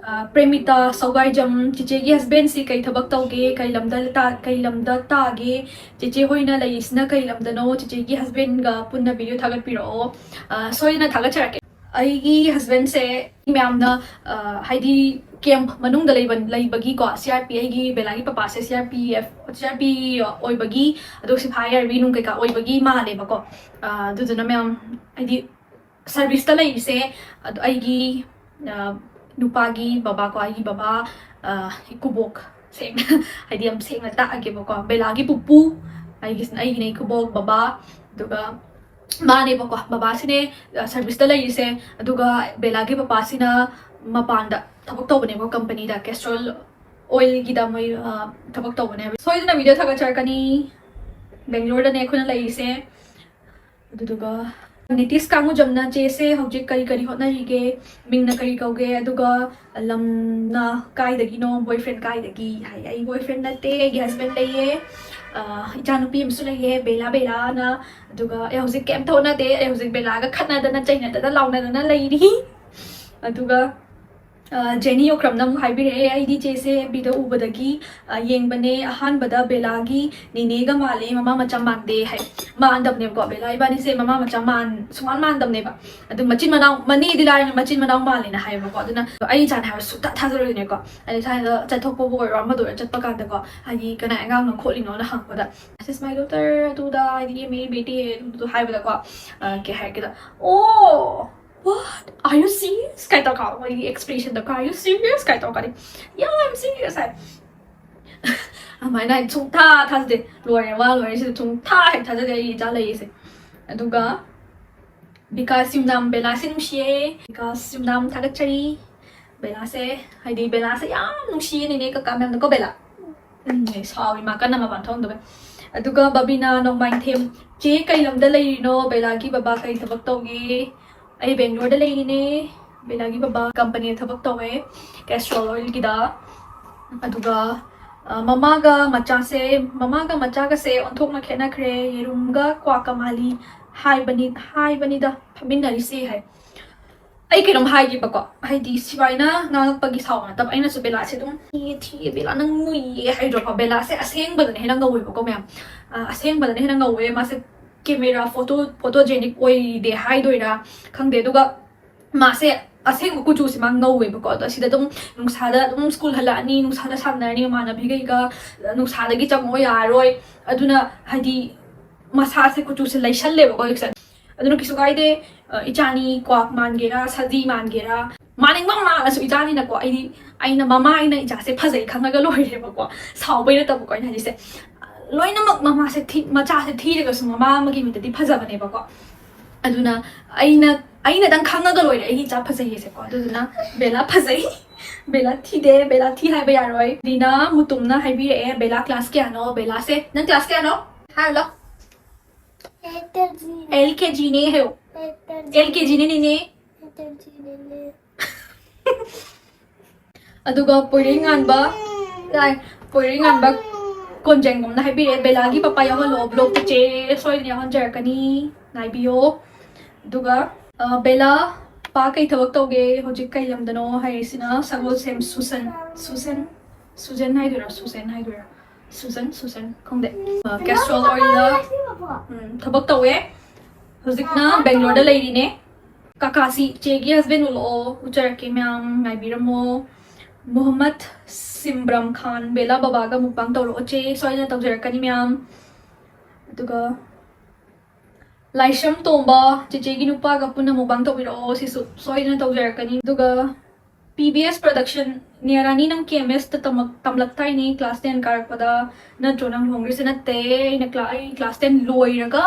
ꯑ, ꯄ꯭ꯔꯦꯃꯤꯇꯥ ꯁꯧꯒꯥꯏꯖꯝ, ꯆꯤꯆꯦꯒꯤ ꯍꯁꯕꯦꯟꯁꯤ ꯀꯩ ꯊꯕꯛ ꯇꯧꯒꯦ? ꯀꯩ ꯂꯝꯗ ꯇꯥ-, ꯀꯩ ꯂꯝꯗ ꯇꯥꯒꯦ? ꯆꯤꯆꯦ ꯍꯣꯏꯅ ꯂꯩꯔꯤꯁꯤꯅ ꯀꯩ ꯂꯝꯗꯅꯣ? ꯆꯤꯆꯦꯒꯤ ꯍꯁꯕꯦꯟꯒ ꯄꯨꯟꯅ ꯚꯤꯗꯤꯑꯣ ꯊꯥꯒꯠꯄꯤꯔꯛꯑꯣ꯫ ꯑ, ꯁꯣꯏꯗꯅ ꯊꯥꯒꯠꯆꯔꯛꯀꯦ꯫ ꯑꯩꯒꯤ ꯍꯁꯕꯦꯟꯁꯦ ꯃꯌꯥꯝꯅ, ꯑ, ꯍꯥꯏꯗꯤ, ꯀꯦꯝꯞ ꯃꯅꯨꯡꯗ ꯂꯩꯕ, ꯂꯩꯕꯒꯤꯀꯣ, ꯁꯤ ꯑꯥꯔ ꯄꯤ, ꯑꯩꯒꯤ ꯕꯦꯂꯥꯒꯤ ꯄꯄꯥꯁꯦ C R P F, C R P ꯑꯣꯏꯕꯒꯤ, ꯑꯗꯨꯒ ꯁꯤꯐꯥꯏ ꯑꯥꯔꯃꯤ ꯅꯨꯡ ꯀꯩꯀꯥ ꯑꯣꯏꯕꯒꯤ ꯃꯥꯜꯂꯦꯕꯀꯣ꯫ ꯑ, ꯑꯗꯨꯗꯨꯅ ꯃꯌꯥꯝ, ꯍꯥꯏꯗꯤ, ꯁꯔꯚꯤꯁꯇ ꯂꯩꯔꯤꯁꯦ, ꯑꯗꯣ ꯑꯩꯒꯤ, ꯑ, ꯅꯨꯄꯥꯒꯤ ꯕꯕꯥꯀꯣ, ꯑꯩꯒꯤ ꯕꯕꯥ, ꯑ, ꯏꯀꯨꯕꯣꯛ, ꯁꯦꯡꯅ, ꯍꯥꯏꯗꯤ, ꯌꯥꯝ ꯁꯦꯡꯅ ꯇꯥꯛꯑꯒꯦꯕꯀꯣ, ꯕꯦꯂꯥꯒꯤ ꯄꯨꯄꯨ, ꯑꯩꯒꯤꯁꯤꯅ, ꯑꯩꯒꯤꯅ ꯏꯀꯨꯕꯣꯛ, ꯕꯕꯥ, ꯑꯗꯨꯒ ꯃꯥꯅꯦꯕꯀꯣ, ꯕꯕꯥꯁꯤꯅꯦ, ꯑ, ꯁꯔꯚꯤꯁꯇ ꯂꯩꯔꯤꯁꯦ, ꯑꯗꯨꯒ ꯕꯦꯂꯥꯒꯤ ꯄꯄꯥꯁꯤꯅ ꯃꯄꯥꯟꯗ ꯊꯕꯛ ꯇꯧꯕꯅꯦꯕ, ꯀꯝꯄꯅꯤꯗ, ꯀꯦꯁꯇ꯭ꯔꯣꯜ ꯑꯣꯏꯜꯒꯤꯗ ꯃꯣꯏ, ꯑ, ꯊꯕꯛ ꯇꯧꯕꯅꯦꯕ꯫ ꯁꯣꯏꯗꯅ ꯚꯤꯗꯤꯑꯣ ꯊꯥꯒꯠꯆꯔꯛꯀꯅꯤ꯫ ꯕꯦꯡꯒ꯭ꯂꯣꯔꯗꯅꯦ ꯑꯩꯈꯣꯏꯅ ꯂꯩꯔꯤꯁꯦ꯫ ꯑꯗꯨꯗꯨꯒ ꯅꯤꯇꯤꯁ ꯀꯥꯡꯉꯨꯖꯝꯅ, "ꯆꯦꯁꯦ ꯍꯧꯖꯤꯛ ꯀꯔꯤ ꯀꯔꯤ ꯍꯣꯠꯅꯔꯤꯒꯦ? ꯃꯤꯡꯅ ꯀꯔꯤ ꯀꯧꯒꯦ? ꯑꯗꯨꯒ ꯂꯝꯅ ꯀꯥꯏꯗꯒꯤꯅꯣ? ꯕꯣꯏꯐ꯭ꯔꯦꯟ ꯀꯥꯏꯗꯒꯤ?" ꯍꯥꯏ, "ꯑꯩ ꯕꯣꯏꯐ꯭ꯔꯦꯟ ꯅꯠꯇꯦ, ꯑꯩꯒꯤ ꯍꯁꯕꯦꯟ ꯂꯩꯌꯦ꯫ ꯑ, ꯏꯆꯥꯅꯨꯄꯤ ꯑꯃꯁꯨ ꯂꯩꯌꯦ, ꯕꯦꯂꯥ ꯕꯦꯂꯥꯅ꯫ ꯑꯗꯨꯒ ꯑꯩ ꯍꯧꯖꯤꯛ ꯀꯩꯝꯇ ꯍꯣꯠꯅꯗꯦ꯫ ꯑꯩ ꯍꯧꯖꯤꯛ ꯕꯦꯂꯥꯒ ꯈꯠꯅꯗꯅ, ꯆꯩꯅꯗꯅ, ꯂꯥꯎꯅꯗꯅ ꯂꯩꯔꯤ꯫" ꯑꯗꯨꯒ ꯑ, ꯖꯦꯅꯤ ꯑꯣꯀ꯭ꯔꯝꯅ ꯑꯃꯨꯛ ꯍꯥꯏꯕꯤꯔꯛꯑꯦ, "ꯑꯩꯗꯤ ꯆꯦꯁꯦ ꯑꯦꯐ ꯕꯤꯗ ꯎꯕꯗꯒꯤ, ꯑ, ꯌꯦꯡꯕꯅꯦ꯫ ꯑꯍꯥꯟꯕꯗ ꯕꯦꯂꯥꯒꯤ ꯅꯦꯅꯦꯒ ꯃꯥꯜꯂꯦ, ꯃꯃꯥ ꯃꯆꯥ ꯃꯥꯟꯗꯦ" ꯍꯥꯏ꯫ ꯃꯥꯟꯗꯕꯅꯦꯕꯀꯣ, ꯕꯦꯂꯥ ꯏꯕꯥꯅꯤꯁꯦ ꯃꯃꯥ ꯃꯆꯥ ꯃꯥꯟ-, ꯁꯨꯡꯃꯥꯟ ꯃꯥꯟꯗꯕꯅꯦꯕ꯫ ꯑꯗꯨ ꯃꯆꯤꯟ ꯃꯅꯥꯎ, ꯃꯅꯦꯗꯤ ꯂꯥꯏꯔꯅ ꯃꯆꯤꯟ ꯃꯅꯥꯎ ꯃꯥꯜꯂꯦꯅ ꯍꯥꯏꯌꯦꯕꯀꯣ꯫ ꯑꯗꯨꯅ ꯑꯩ ꯏꯆꯥꯅꯦ ꯍꯥꯏꯕ ꯁꯨꯡꯊꯥ ꯊꯥꯖꯔꯣꯏꯗꯣꯏꯅꯦꯀꯣ꯫ ꯑꯩ ꯏꯁꯥꯅ ꯆꯠꯊꯣꯛꯄꯕꯨ ꯑꯣꯏꯔꯣ, ꯑꯃꯗ ꯑꯣꯏꯔꯣ, ꯆꯠꯄ ꯀꯥꯟꯗꯀꯣ, ꯍꯥꯏꯗꯤ, "ꯀꯅꯥꯏ ꯑꯉꯥꯡꯅꯣ ꯈꯣꯠꯂꯤꯅꯣꯅ" ꯍꯪꯕꯗ, "This is my daughter", ꯑꯗꯨꯗ, ꯍꯥꯏꯗꯤ, "ये मेरी बेटी है", ꯑꯗꯨꯗꯣ ꯍꯥꯏꯕꯗꯀꯣ, ꯑ, ꯀꯩ ꯍꯥꯏꯔꯛꯀꯦꯗ, "What? Are you serious?" ꯀꯥꯏ ꯇꯧꯔꯀꯥꯟꯗ ꯃꯣꯏꯒꯤ ꯑꯦꯛꯁꯄ꯭ꯔꯦꯁꯟꯗꯣ, "Are you serious?" ꯀꯥꯏ ꯇꯧꯔꯀꯥꯟꯗ, "Yeah, I'm serious" ꯍꯥꯏ꯫ ꯑꯗꯨꯃꯥꯏꯅ ꯍꯥꯏ, ꯁꯨꯡꯊꯥ ꯊꯥꯖꯗꯦ꯫ ꯂꯣꯏꯔꯦ, ꯋꯥ ꯂꯣꯏꯔꯦ, ꯁꯤꯗ ꯁꯨꯡꯊꯥ ꯍꯦꯛ ꯊꯥꯖꯗꯦ ꯑꯩ ꯏꯆꯥ ꯂꯩꯔꯤꯁꯦ꯫ ꯑꯗꯨꯒ ꯕꯤꯀꯥꯁ ꯌꯨꯝꯅꯥꯝ, ꯕꯦꯂꯥꯁꯦ ꯅꯨꯡꯁꯤꯌꯦ꯫ ꯕꯤꯀꯥꯁ ꯌꯨꯝꯅꯥꯝ ꯊꯥꯒꯠꯆꯔꯤ꯫ ꯕꯦꯂꯥꯁꯦ, ꯍꯥꯏꯗꯤ, ꯕꯦꯂꯥꯁꯦ ꯌꯥꯝ ꯅꯨꯡꯁꯤꯌꯦ ꯅꯦꯅꯦ ꯀꯀꯥ ꯃꯌꯥꯝꯗꯀꯣ, ꯕꯦꯂꯥ꯫ ꯎꯝ, ꯁꯥꯎꯏ ꯃꯥ ꯀꯟꯅ ꯃꯄꯥꯟ ꯊꯣꯛꯑꯝꯗꯕꯩ꯫ ꯑꯗꯨꯒ ꯕꯕꯤꯅꯥ ꯅꯣꯡꯃꯥꯏꯊꯦꯝ, "ꯆꯦ, ꯀꯩ ꯂꯝꯗ ꯂꯩꯔꯤꯅꯣ? ꯕꯦꯂꯥꯒꯤ ꯕꯕꯥ ꯀꯩ ꯊꯕꯛ ꯇꯧꯒꯦ?" "ꯑꯩ ꯕꯦꯡꯒ꯭ꯂꯣꯔꯗ ꯂꯩꯔꯤꯅꯦ꯫ ꯕꯦꯂꯥꯒꯤ ꯕꯕꯥ ꯀꯝꯄꯅꯤꯗ ꯊꯕꯛ ꯇꯧꯋꯦ, ꯀꯦꯁꯇ꯭ꯔꯣꯜ ꯑꯣꯏꯜꯒꯤꯗ꯫" ꯑꯗꯨꯒ, ꯑ, ꯃꯃꯥꯒ ꯃꯆꯥꯁꯦ, ꯃꯃꯥꯒ ꯃꯆꯥꯒꯁꯦ ꯑꯣꯟꯊꯣꯛꯅ ꯈꯦꯠꯅꯈ꯭ꯔꯦ꯫ "ꯌꯦꯔꯨꯝꯒ ꯀ꯭ꯋꯥꯀ ꯃꯥꯂꯤ ꯍꯥꯏꯕꯅꯤ, ꯍꯥꯏꯕꯅꯤꯗ ꯐꯝꯃꯤꯟꯅꯔꯤꯁꯦ" ꯍꯥꯏ꯫ ꯑꯩ ꯀꯩꯅꯣꯝ ꯍꯥꯏꯒꯦꯕꯀꯣ, ꯍꯥꯏꯗꯤ, ꯁꯤꯕꯥꯏꯅ ꯉꯥꯡꯉꯛꯄꯒꯤ ꯁꯥꯎꯕ ꯅꯠꯇꯕ, ꯑꯩꯅꯁꯨ ꯕꯦꯂꯥꯁꯦ ꯑꯗꯨꯝ "ꯊꯤꯌꯦ, ꯊꯤꯌꯦ, ꯕꯦꯂꯥ ꯅꯪ ꯃꯨꯏꯌꯦ" ꯍꯥꯏꯗ꯭ꯔꯣꯀꯣ꯫ ꯕꯦꯂꯥꯁꯦ ꯑꯁꯦꯡꯕꯗꯅ ꯍꯦꯟꯅ ꯉꯧꯋꯦꯕꯀꯣ, ꯃꯌꯥꯝ꯫ ꯑ, ꯑꯁꯦꯡꯕꯗꯅ ꯍꯦꯟꯅ ꯉꯧꯋꯦ꯫ ꯃꯥꯁꯦ ꯀꯦꯃꯦꯔꯥ ꯐꯣꯇꯣ, ꯐꯣꯇꯣꯖꯦꯅꯤꯛ ꯑꯣꯏꯗꯦ ꯍꯥꯏꯗꯣꯏꯔꯥ ꯈꯪꯗꯦ꯫ ꯑꯗꯨꯒ ꯃꯥꯁꯦ ꯑꯁꯦꯡꯕ ꯀꯨꯆꯨꯁꯦ ꯃꯥ ꯉꯧꯋꯦꯕꯀꯣ꯫ ꯑꯗꯣ ꯑꯁꯤꯗ ꯑꯗꯨꯝ ꯅꯨꯡꯁꯥꯗ ꯑꯗꯨꯝ ꯁ꯭ꯀꯨꯜ ꯍꯜꯂꯛꯑꯅꯤ, ꯅꯨꯡꯁꯥꯗ ꯁꯥꯟꯅꯔꯅꯤ ꯃꯃꯥꯟꯅꯕꯤꯈꯩꯒ, ꯅꯨꯡꯁꯥꯗꯒꯤ ꯆꯪꯉꯛꯑꯣ ꯌꯥꯔꯔꯣꯏ꯫ ꯑꯗꯨꯅ ꯍꯥꯏꯗꯤ ꯃꯁꯥꯁꯦ ꯀꯨꯆꯨꯁꯦ ꯂꯩꯁꯜꯂꯦꯕꯀꯣ ꯍꯧꯖꯤꯛꯁꯦ꯫ ꯑꯗꯨꯅ ꯀꯩꯁꯨ ꯀꯥꯏꯗꯦ꯫ ꯑ, ꯏꯆꯥꯅꯤ, ꯀ꯭ꯋꯥꯛ ꯃꯥꯟꯒꯦꯔꯥ, ꯁꯖꯤ ꯃꯥꯟꯒꯦꯔꯥ, ꯃꯥꯅꯤꯡꯕ ꯃꯥꯜꯂꯁꯨ ꯏꯆꯥꯅꯤꯅꯀꯣ꯫ ꯑꯩꯗꯤ, ꯑꯩꯅ ꯃꯃꯥ ꯑꯩꯅ ꯏꯆꯥꯁꯦ ꯐꯖꯩ ꯈꯪꯉꯒ ꯂꯣꯏꯔꯦꯕꯀꯣ꯫ ꯁꯥꯎꯕꯩ ꯅꯠꯇꯕꯀꯣ ꯑꯩꯅ ꯍꯥꯏꯁꯦ꯫ ꯂꯣꯏꯅꯃꯛ ꯃꯃꯥꯁꯦ ꯊꯤ-, ꯃꯆꯥꯁꯦ ꯊꯤꯔꯒꯁꯨ ꯃꯃꯥ ꯑꯃꯒꯤ ꯃꯤꯠꯇꯗꯤ ꯐꯖꯕꯅꯦꯕꯀꯣ꯫ ꯑꯗꯨꯅ ꯑꯩꯅ, ꯑꯩꯅꯗꯪ ꯈꯪꯉꯒ ꯂꯣꯏꯔꯦ ꯑꯩꯒꯤ ꯏꯆꯥ ꯐꯖꯩꯌꯦꯁꯦꯀꯣ꯫ ꯑꯗꯨꯗꯨꯅ ꯕꯦꯂꯥ ꯐꯖꯩ, ꯕꯦꯂꯥ ꯊꯤꯗꯦ, ꯕꯦꯂꯥ ꯊꯤ ꯍꯥꯏꯕ ꯌꯥꯔꯣꯏ꯫ ꯗꯤꯅꯥ ꯃꯨꯇꯨꯝꯅ ꯍꯥꯏꯕꯤꯔꯛꯑꯦ, "ꯕꯦꯂꯥ class ꯀꯌꯥꯅꯣ?" ꯕꯦꯂꯥꯁꯦ, ꯅꯪ class ꯀꯌꯥꯅꯣ? ꯍꯥꯏꯔꯣ꯫ ꯑꯦꯜ ꯀꯦ ꯖꯤꯅꯦ ꯍꯥꯏꯌꯣ꯫ ꯑꯦꯜ ꯀꯦ ꯖꯤꯅꯦ ꯅꯦꯅꯦ꯫ ꯑꯗꯨꯒ ꯄꯣꯏꯔꯩꯉꯥꯟꯕ, ꯂꯥꯏ, ꯄꯣꯏꯔꯩꯉꯥꯟꯕ ꯀꯣꯟꯖꯦꯡꯕꯝꯅ ꯍꯥꯏꯕꯤꯔꯛꯑꯦ, "ꯕꯦꯂꯥꯒꯤ ꯄꯄꯥ ꯌꯥꯎꯍꯜꯂꯣ vlogꯇ ꯆꯦ, ꯁꯣꯏꯗꯅ ꯌꯥꯎꯍꯟꯖꯔꯛꯀꯅꯤ, ꯉꯥꯏꯕꯤꯌꯣ"꯫ ꯑꯗꯨꯒ, ꯑ, ꯕꯦꯂꯥ ꯄꯥ ꯀꯩ ꯊꯕꯛ ꯇꯧꯒꯦ, ꯍꯧꯖꯤꯛ ꯀꯩ ꯂꯝꯗꯅꯣ ꯍꯥꯏꯔꯤꯁꯤꯅ ꯁꯒꯣꯜꯁꯦꯝ ꯁꯨꯁꯟ, ꯁꯨꯁꯟ, ꯁꯨꯖꯟ ꯍꯥꯏꯗꯣꯏꯔꯥ, ꯁꯨꯁꯦꯟ ꯍꯥꯏꯗꯣꯏꯔꯥ? ꯁꯨꯖꯟ, ꯁꯨꯁꯟ, ꯈꯪꯗꯦ꯫ ꯑ, castor oilꯗ, ꯎꯝ, ꯊꯕꯛ ꯇꯧꯋꯦ꯫ ꯍꯧꯖꯤꯛꯅ ꯕꯦꯡꯒ꯭ꯂꯣꯔꯗ ꯂꯩꯔꯤꯅꯦ꯫ ꯀꯥꯀꯥꯁꯤ ꯆꯦꯒꯤ husband ꯎꯠꯂꯛꯑꯣ, ꯎꯠꯆꯔꯛꯀꯦ ꯃꯌꯥꯝ, ꯉꯥꯏꯕꯤꯔꯝꯃꯣ꯫ ꯃꯨꯍꯝꯃꯗ ꯁꯤꯝꯕ꯭ꯔꯝ ꯈꯥꯟ, ꯕꯦꯂꯥ ꯕꯕꯥꯒ mukbang ꯇꯧꯔꯛꯑꯣ ꯆꯦ, ꯁꯣꯏꯗꯅ ꯇꯧꯖꯔꯛꯀꯅꯤ ꯃꯌꯥꯝ꯫ ꯑꯗꯨꯒ ꯂꯥꯏꯁ꯭ꯔꯝ ꯇꯣꯝꯕ, ꯆꯦꯆꯦꯒꯤ ꯅꯨꯄꯥꯒ ꯄꯨꯟꯅ mukbang ꯇꯧꯕꯤꯔꯛꯑꯣ, ꯁꯤꯁꯨ ꯁꯣꯏꯗꯅ ꯇꯧꯖꯔꯛꯀꯅꯤ꯫ ꯑꯗꯨꯒ ꯄꯤ ꯕꯤ ꯑꯦꯁ production, ꯅꯤꯌꯥꯔꯥꯅꯤ ꯅꯪ ꯀꯦ ꯑꯦꯝ ꯑꯦꯁꯇ ꯇꯝꯃꯛ-, ꯇꯝꯂꯛꯇꯥꯏꯅꯦ, class ten ꯀꯥꯔꯛꯄꯗ ꯅꯠꯇ꯭ꯔꯣ ꯅꯪ ꯂꯨꯍꯣꯡꯈ꯭ꯔꯤꯁꯦ? ꯅꯠꯇꯦ, ꯑꯩꯅ cla-, ꯑꯩ class ten ꯂꯣꯏꯔꯒ,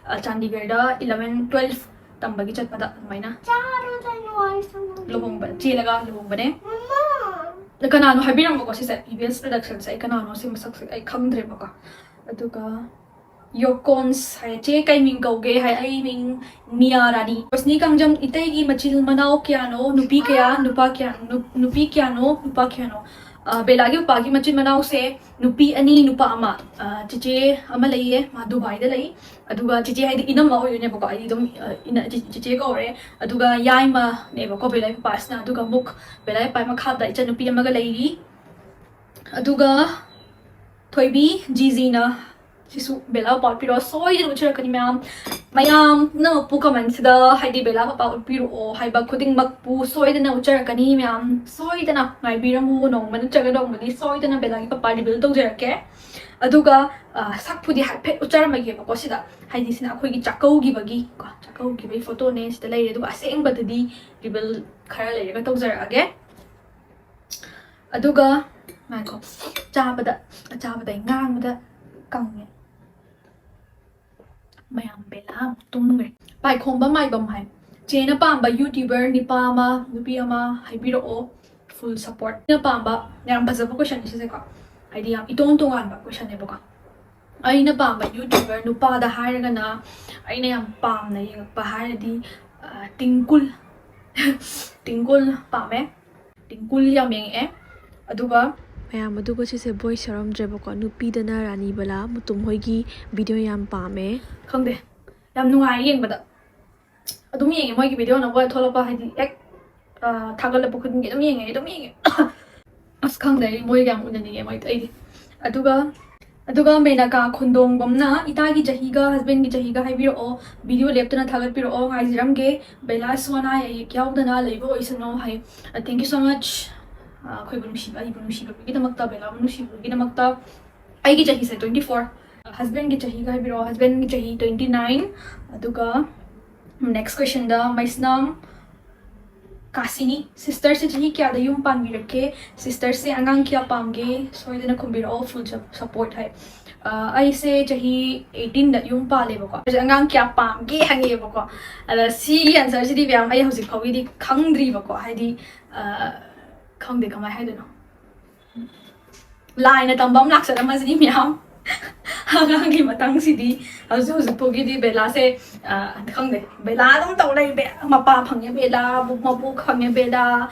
ꯑ, ꯆꯥꯟꯗꯤꯒꯔꯗ eleven twelve ꯇꯝꯕꯒꯤ ꯆꯠꯄꯗ ꯑꯗꯨꯃꯥꯏꯅ ꯂꯨꯍꯣꯡꯕ, ꯆꯦꯜꯂꯒ ꯂꯨꯍꯣꯡꯕꯅꯦ꯫ ꯃꯃꯥ! ꯀꯅꯥꯅꯣ ꯍꯥꯏꯕꯤꯔꯝꯕꯀꯣ ꯁꯤꯁꯦ, ꯄꯤ ꯕꯤ ꯑꯦꯁ productionꯁꯦ, ꯑꯩ ꯀꯅꯥꯅꯣ ꯁꯤ ꯃꯁꯛꯁꯦ ꯑꯩ ꯈꯪꯗ꯭ꯔꯦꯕꯀꯣ꯫ ꯑꯗꯨꯒ ꯌꯣꯀꯣꯟꯁ ꯍꯥꯏ, "ꯆꯦ ꯀꯩ ꯃꯤꯡ ꯀꯧꯒꯦ?" ꯍꯥꯏ, "ꯑꯩ ꯃꯤꯡ ꯃꯤꯌꯥ ꯔꯥꯅꯤ"꯫ ꯔꯣꯁꯅꯤ ꯀꯥꯡꯖꯝ, "ꯏꯇꯩꯒꯤ ꯃꯆꯤꯟ ꯃꯅꯥꯎ ꯀꯌꯥꯅꯣ? ꯅꯨꯄꯤ ꯀꯌꯥ, ꯅꯨꯄꯥ ꯀꯌꯥ, ꯅꯨ-, ꯅꯨꯄꯤ ꯀꯌꯥꯅꯣ, ꯅꯨꯄꯥ ꯀꯌꯥꯅꯣ?" ꯑ, ꯕꯦꯂꯥꯒꯤ ꯄꯄꯥꯒꯤ ꯃꯆꯤꯟ ꯃꯅꯥꯎꯁꯦ ꯅꯨꯄꯤ ꯑꯅꯤ, ꯅꯨꯄꯥ ꯑꯃ꯫ ꯑ, ꯆꯦꯆꯦ ꯑꯃ ꯂꯩꯌꯦ, ꯃꯥ ꯗꯨꯕꯥꯏꯗ ꯂꯩ꯫ ꯑꯗꯨꯒ ꯆꯦꯆꯦ ꯍꯥꯏꯗꯤ ꯏꯅꯝꯃ ꯑꯣꯏꯗꯣꯏꯅꯦꯕꯀꯣ, ꯑꯩꯗꯤ ꯑꯗꯨꯝ, ꯑ, ꯏꯅ-, ꯆꯦ-, ꯆꯦꯆꯦ ꯀꯧꯔꯦ꯫ ꯑꯗꯨꯒ ꯌꯥꯏꯃꯅꯦꯕꯀꯣ ꯕꯦꯂꯥꯒꯤ ꯄꯄꯥꯁꯤꯅ, ꯑꯗꯨꯒ ꯑꯃꯨꯛ ꯕꯦꯂꯥꯒꯤ ꯄꯄꯥꯒꯤ ꯃꯈꯥꯗ ꯏꯆꯟꯅꯨꯄꯤ ꯑꯃꯒ ꯂꯩꯔꯤ꯫ ꯑꯗꯨꯒ ꯊꯣꯏꯕꯤ ꯖꯤꯖꯤꯅ, ꯁꯤꯁꯨ ꯕꯦꯂꯥ ꯄꯥꯠꯄꯤꯔꯣ, ꯁꯣꯏꯗꯅ ꯎꯠꯆꯔꯛꯀꯅꯤ ꯃꯌꯥꯝ꯫ ꯃꯌꯥꯝꯅ ꯎꯞꯄꯨ comment ꯁꯤꯗ, ꯍꯥꯏꯗꯤ, ꯕꯦꯂꯥ ꯄꯄꯥ ꯎꯠꯄꯤꯔꯛꯑꯣ ꯍꯥꯏꯕ ꯈꯨꯗꯤꯡꯃꯛꯄꯨ ꯁꯣꯏꯗꯅ ꯎꯠꯆꯔꯛꯀꯅꯤ꯫ ꯃꯌꯥꯝ ꯁꯣꯏꯗꯅ ꯉꯥꯏꯕꯤꯔꯝꯃꯨ, ꯅꯣꯡꯃ ꯅꯠꯇ꯭ꯔꯒ ꯅꯣꯡꯃꯗꯤ ꯁꯣꯏꯗꯅ ꯕꯦꯂꯥꯒꯤ ꯄꯄꯥ reveal ꯇꯧꯖꯔꯛꯀꯦ꯫ ꯑꯗꯨꯒ, ꯑ, ꯁꯛꯄꯨꯗꯤ ꯍꯥꯏꯐꯦꯠ ꯎꯠꯆꯔꯝꯃꯒꯦꯕꯀꯣ ꯁꯤꯗ, ꯍꯥꯏꯗꯤ, ꯁꯤꯅ ꯑꯩꯈꯣꯏꯒꯤ ꯆꯥꯛꯀꯧꯈꯤꯕꯒꯤ ꯀꯣ, ꯆꯥꯛꯀꯧꯈꯤꯕꯒꯤ ꯐꯣꯇꯣꯅꯦ ꯁꯤꯗ ꯂꯩꯔꯦ꯫ ꯑꯗꯨꯒ ꯑꯁꯦꯡꯕꯗꯨꯗꯤ reveal ꯈꯔ ꯂꯩꯔꯒ ꯇꯧꯖꯔꯛꯑꯒꯦ꯫ ꯑꯗꯨꯒ, ꯉꯥꯏꯈꯣ, ꯆꯥꯕꯗ, ꯑꯆꯥꯕꯗ ꯑꯩ ꯉꯥꯡꯕꯗ ꯀꯪꯉꯦ꯫ ꯃꯌꯥꯝ ꯕꯦꯂꯥ ꯑꯃꯨꯛ ꯇꯨꯝꯈ꯭ꯔꯦ꯫ ꯄꯥꯏꯈꯣꯝꯕ ꯃꯥꯏꯕꯝ ꯍꯥꯏ, "ꯆꯦꯅ ꯄꯥꯝꯕ YouTuber ꯅꯤꯄꯥ ꯑꯃ, ꯅꯨꯄꯤ ꯑꯃ ꯍꯥꯏꯕꯤꯔꯛꯑꯣ, full support." ꯑꯩꯅ ꯄꯥꯝꯕ, ꯌꯥꯝ ꯐꯖꯕ question ꯁꯤꯁꯦꯀꯣ, ꯍꯥꯏꯗꯤ, ꯌꯥꯝ ꯏꯇꯣꯡ ꯇꯣꯉꯥꯟꯕ question ꯅꯦꯕꯀꯣ꯫ ꯑꯩꯅ ꯄꯥꯝꯕ YouTuber ꯅꯨꯄꯥꯗ ꯍꯥꯏꯔꯒꯅ, ꯑꯩꯅ ꯌꯥꯝ ꯄꯥꯝꯅ ꯌꯦꯡꯉꯛꯄ ꯍꯥꯏꯔꯗꯤ, ꯑ, ꯇꯤꯡꯀꯨꯜ꯫ ꯇꯤꯡꯀꯨꯜ ꯄꯥꯝꯃꯦ꯫ ꯇꯤꯡꯀꯨꯜ ꯌꯥꯝ ꯌꯦꯡꯉꯛꯑꯦ꯫ ꯑꯗꯨꯒ ꯃꯌꯥꯝ, ꯑꯗꯨꯒ ꯁꯤꯁꯦ voice ꯌꯥꯎꯔꯝꯗ꯭ꯔꯦꯕꯀꯣ꯫ ꯅꯨꯄꯤꯗꯅ ꯔꯥꯅꯤ ꯕꯂꯥ, ꯃꯨꯇꯨꯝ ꯍꯣꯏꯒꯤ video ꯌꯥꯝ ꯄꯥꯝꯃꯦ꯫ ꯈꯪꯗꯦ, ꯌꯥꯝ ꯅꯨꯡꯉꯥꯏ ꯌꯦꯡꯕꯗ꯫ ꯑꯗꯨꯝ ꯌꯦꯡꯉꯦ ꯃꯣꯏꯒꯤ video ꯑꯅꯧꯕ ꯊꯣꯛꯂꯛꯄ, ꯍꯥꯏꯗꯤ, ꯍꯦꯛ, ꯑ, ꯊꯥꯒꯠꯂꯛꯄ ꯈꯨꯗꯤꯡꯒꯤ ꯑꯗꯨꯝ ꯌꯦꯡꯉꯦ, ꯑꯗꯨꯝ ꯌꯦꯡꯉꯦ꯫ ꯑꯁ, ꯈꯪꯗꯦ, ꯑꯩ ꯃꯣꯏꯒ ꯌꯥꯝ ꯎꯅꯅꯤꯡꯉꯦ, ꯃꯣꯏ, ꯑꯩꯗꯤ꯫ ꯑꯗꯨꯒ, ꯑꯗꯨꯒ ꯃꯦꯅꯀꯥ ꯈꯨꯟꯗꯣꯡꯕꯝꯅ, "ꯏꯇꯥꯒꯤ ꯆꯍꯤꯒ husbandꯒꯤ ꯆꯍꯤꯒ ꯍꯥꯏꯕꯤꯔꯛꯑꯣ, video ꯂꯦꯞꯇꯅ ꯊꯥꯒꯠꯄꯤꯔꯛꯑꯣ, ꯉꯥꯏꯖꯔꯝꯒꯦ꯫ ꯕꯦꯂꯥꯁꯨ ꯑꯅꯥ ꯑꯌꯦꯛ ꯌꯥꯎꯗꯅ ꯂꯩꯕ ꯑꯣꯏꯁꯅꯨ" ꯍꯥꯏ꯫ Thank you so much꯫ ꯑ, ꯑꯩꯈꯣꯏꯕꯨ ꯅꯨꯡꯁꯤꯕ, ꯑꯩꯕꯨ ꯅꯨꯡꯁꯤꯕꯒꯤꯗꯃꯛꯇ, ꯕꯦꯂꯥꯕꯨ ꯅꯨꯡꯁꯤꯕꯒꯤꯗꯃꯛꯇ꯫ ꯑꯩꯒꯤ ꯆꯍꯤꯁꯦ twenty four꯫ Husbandꯒꯤ ꯆꯍꯤꯒ ꯍꯥꯏꯕꯤꯔꯛꯑꯣ, husbandꯒꯤ ꯆꯍꯤ twenty nine꯫ ꯑꯗꯨꯒ next questionꯗ ꯃꯩꯁꯅꯥꯝ ꯀꯥꯁꯤꯅꯤ, "Sisterꯁꯦ ꯆꯍꯤ ꯀꯌꯥꯗ ꯌꯨꯝ ꯄꯥꯟꯕꯤꯔꯛꯀꯦ? Sisterꯁꯦ ꯑꯉꯥꯡ ꯀꯌꯥ ꯄꯥꯝꯒꯦ? ꯁꯣꯏꯗꯅ ꯈꯨꯝꯕꯤꯔꯛꯑꯣ, full sup-, support" ꯍꯥꯏ꯫ ꯑ, ꯑꯩꯁꯦ ꯆꯍꯤ eighteenꯗ ꯌꯨꯝ ꯄꯥꯜꯂꯦꯕꯀꯣ꯫ ꯑꯉꯥꯡ ꯀꯌꯥ ꯄꯥꯝꯒꯦ ꯍꯪꯉꯛꯑꯦꯕꯀꯣ꯫ ꯑꯗ ꯁꯤꯒꯤ answerꯁꯤꯗꯤ ꯃꯌꯥꯝ ꯑꯩ ꯍꯧꯖꯤꯛ ꯐꯥꯎꯒꯤꯗꯤ ꯈꯪꯗ꯭ꯔꯤꯕꯀꯣ꯫ ꯍꯥꯏꯗꯤ, ꯑ, ꯈꯪꯗꯦ ꯀꯃꯥꯏ ꯍꯥꯏꯗꯣꯏꯅꯣ꯫ ꯂꯥꯏꯅ ꯇꯝꯕ ꯑꯃ ꯂꯥꯛꯆꯔꯝꯃꯁꯤꯅꯤ ꯃꯌꯥꯝ꯫ ꯑꯉꯥꯡꯒꯤ ꯃꯇꯥꯡꯁꯤꯗꯤ ꯍꯧꯖꯤꯛ ꯍꯧꯖꯤꯛ ꯐꯥꯎꯒꯤꯗꯤ ꯕꯦꯂꯥꯁꯦ, ꯑ, ꯈꯪꯗꯦ, ꯕꯦꯂꯥ ꯑꯗꯨꯝ ꯇꯧ ꯂꯩ꯫ ꯕꯦ-, ꯃꯄꯥ ꯐꯪꯉꯦ ꯕꯦꯂꯥ, ꯃꯄꯨ ꯐꯪꯉꯦ ꯕꯦꯂꯥ,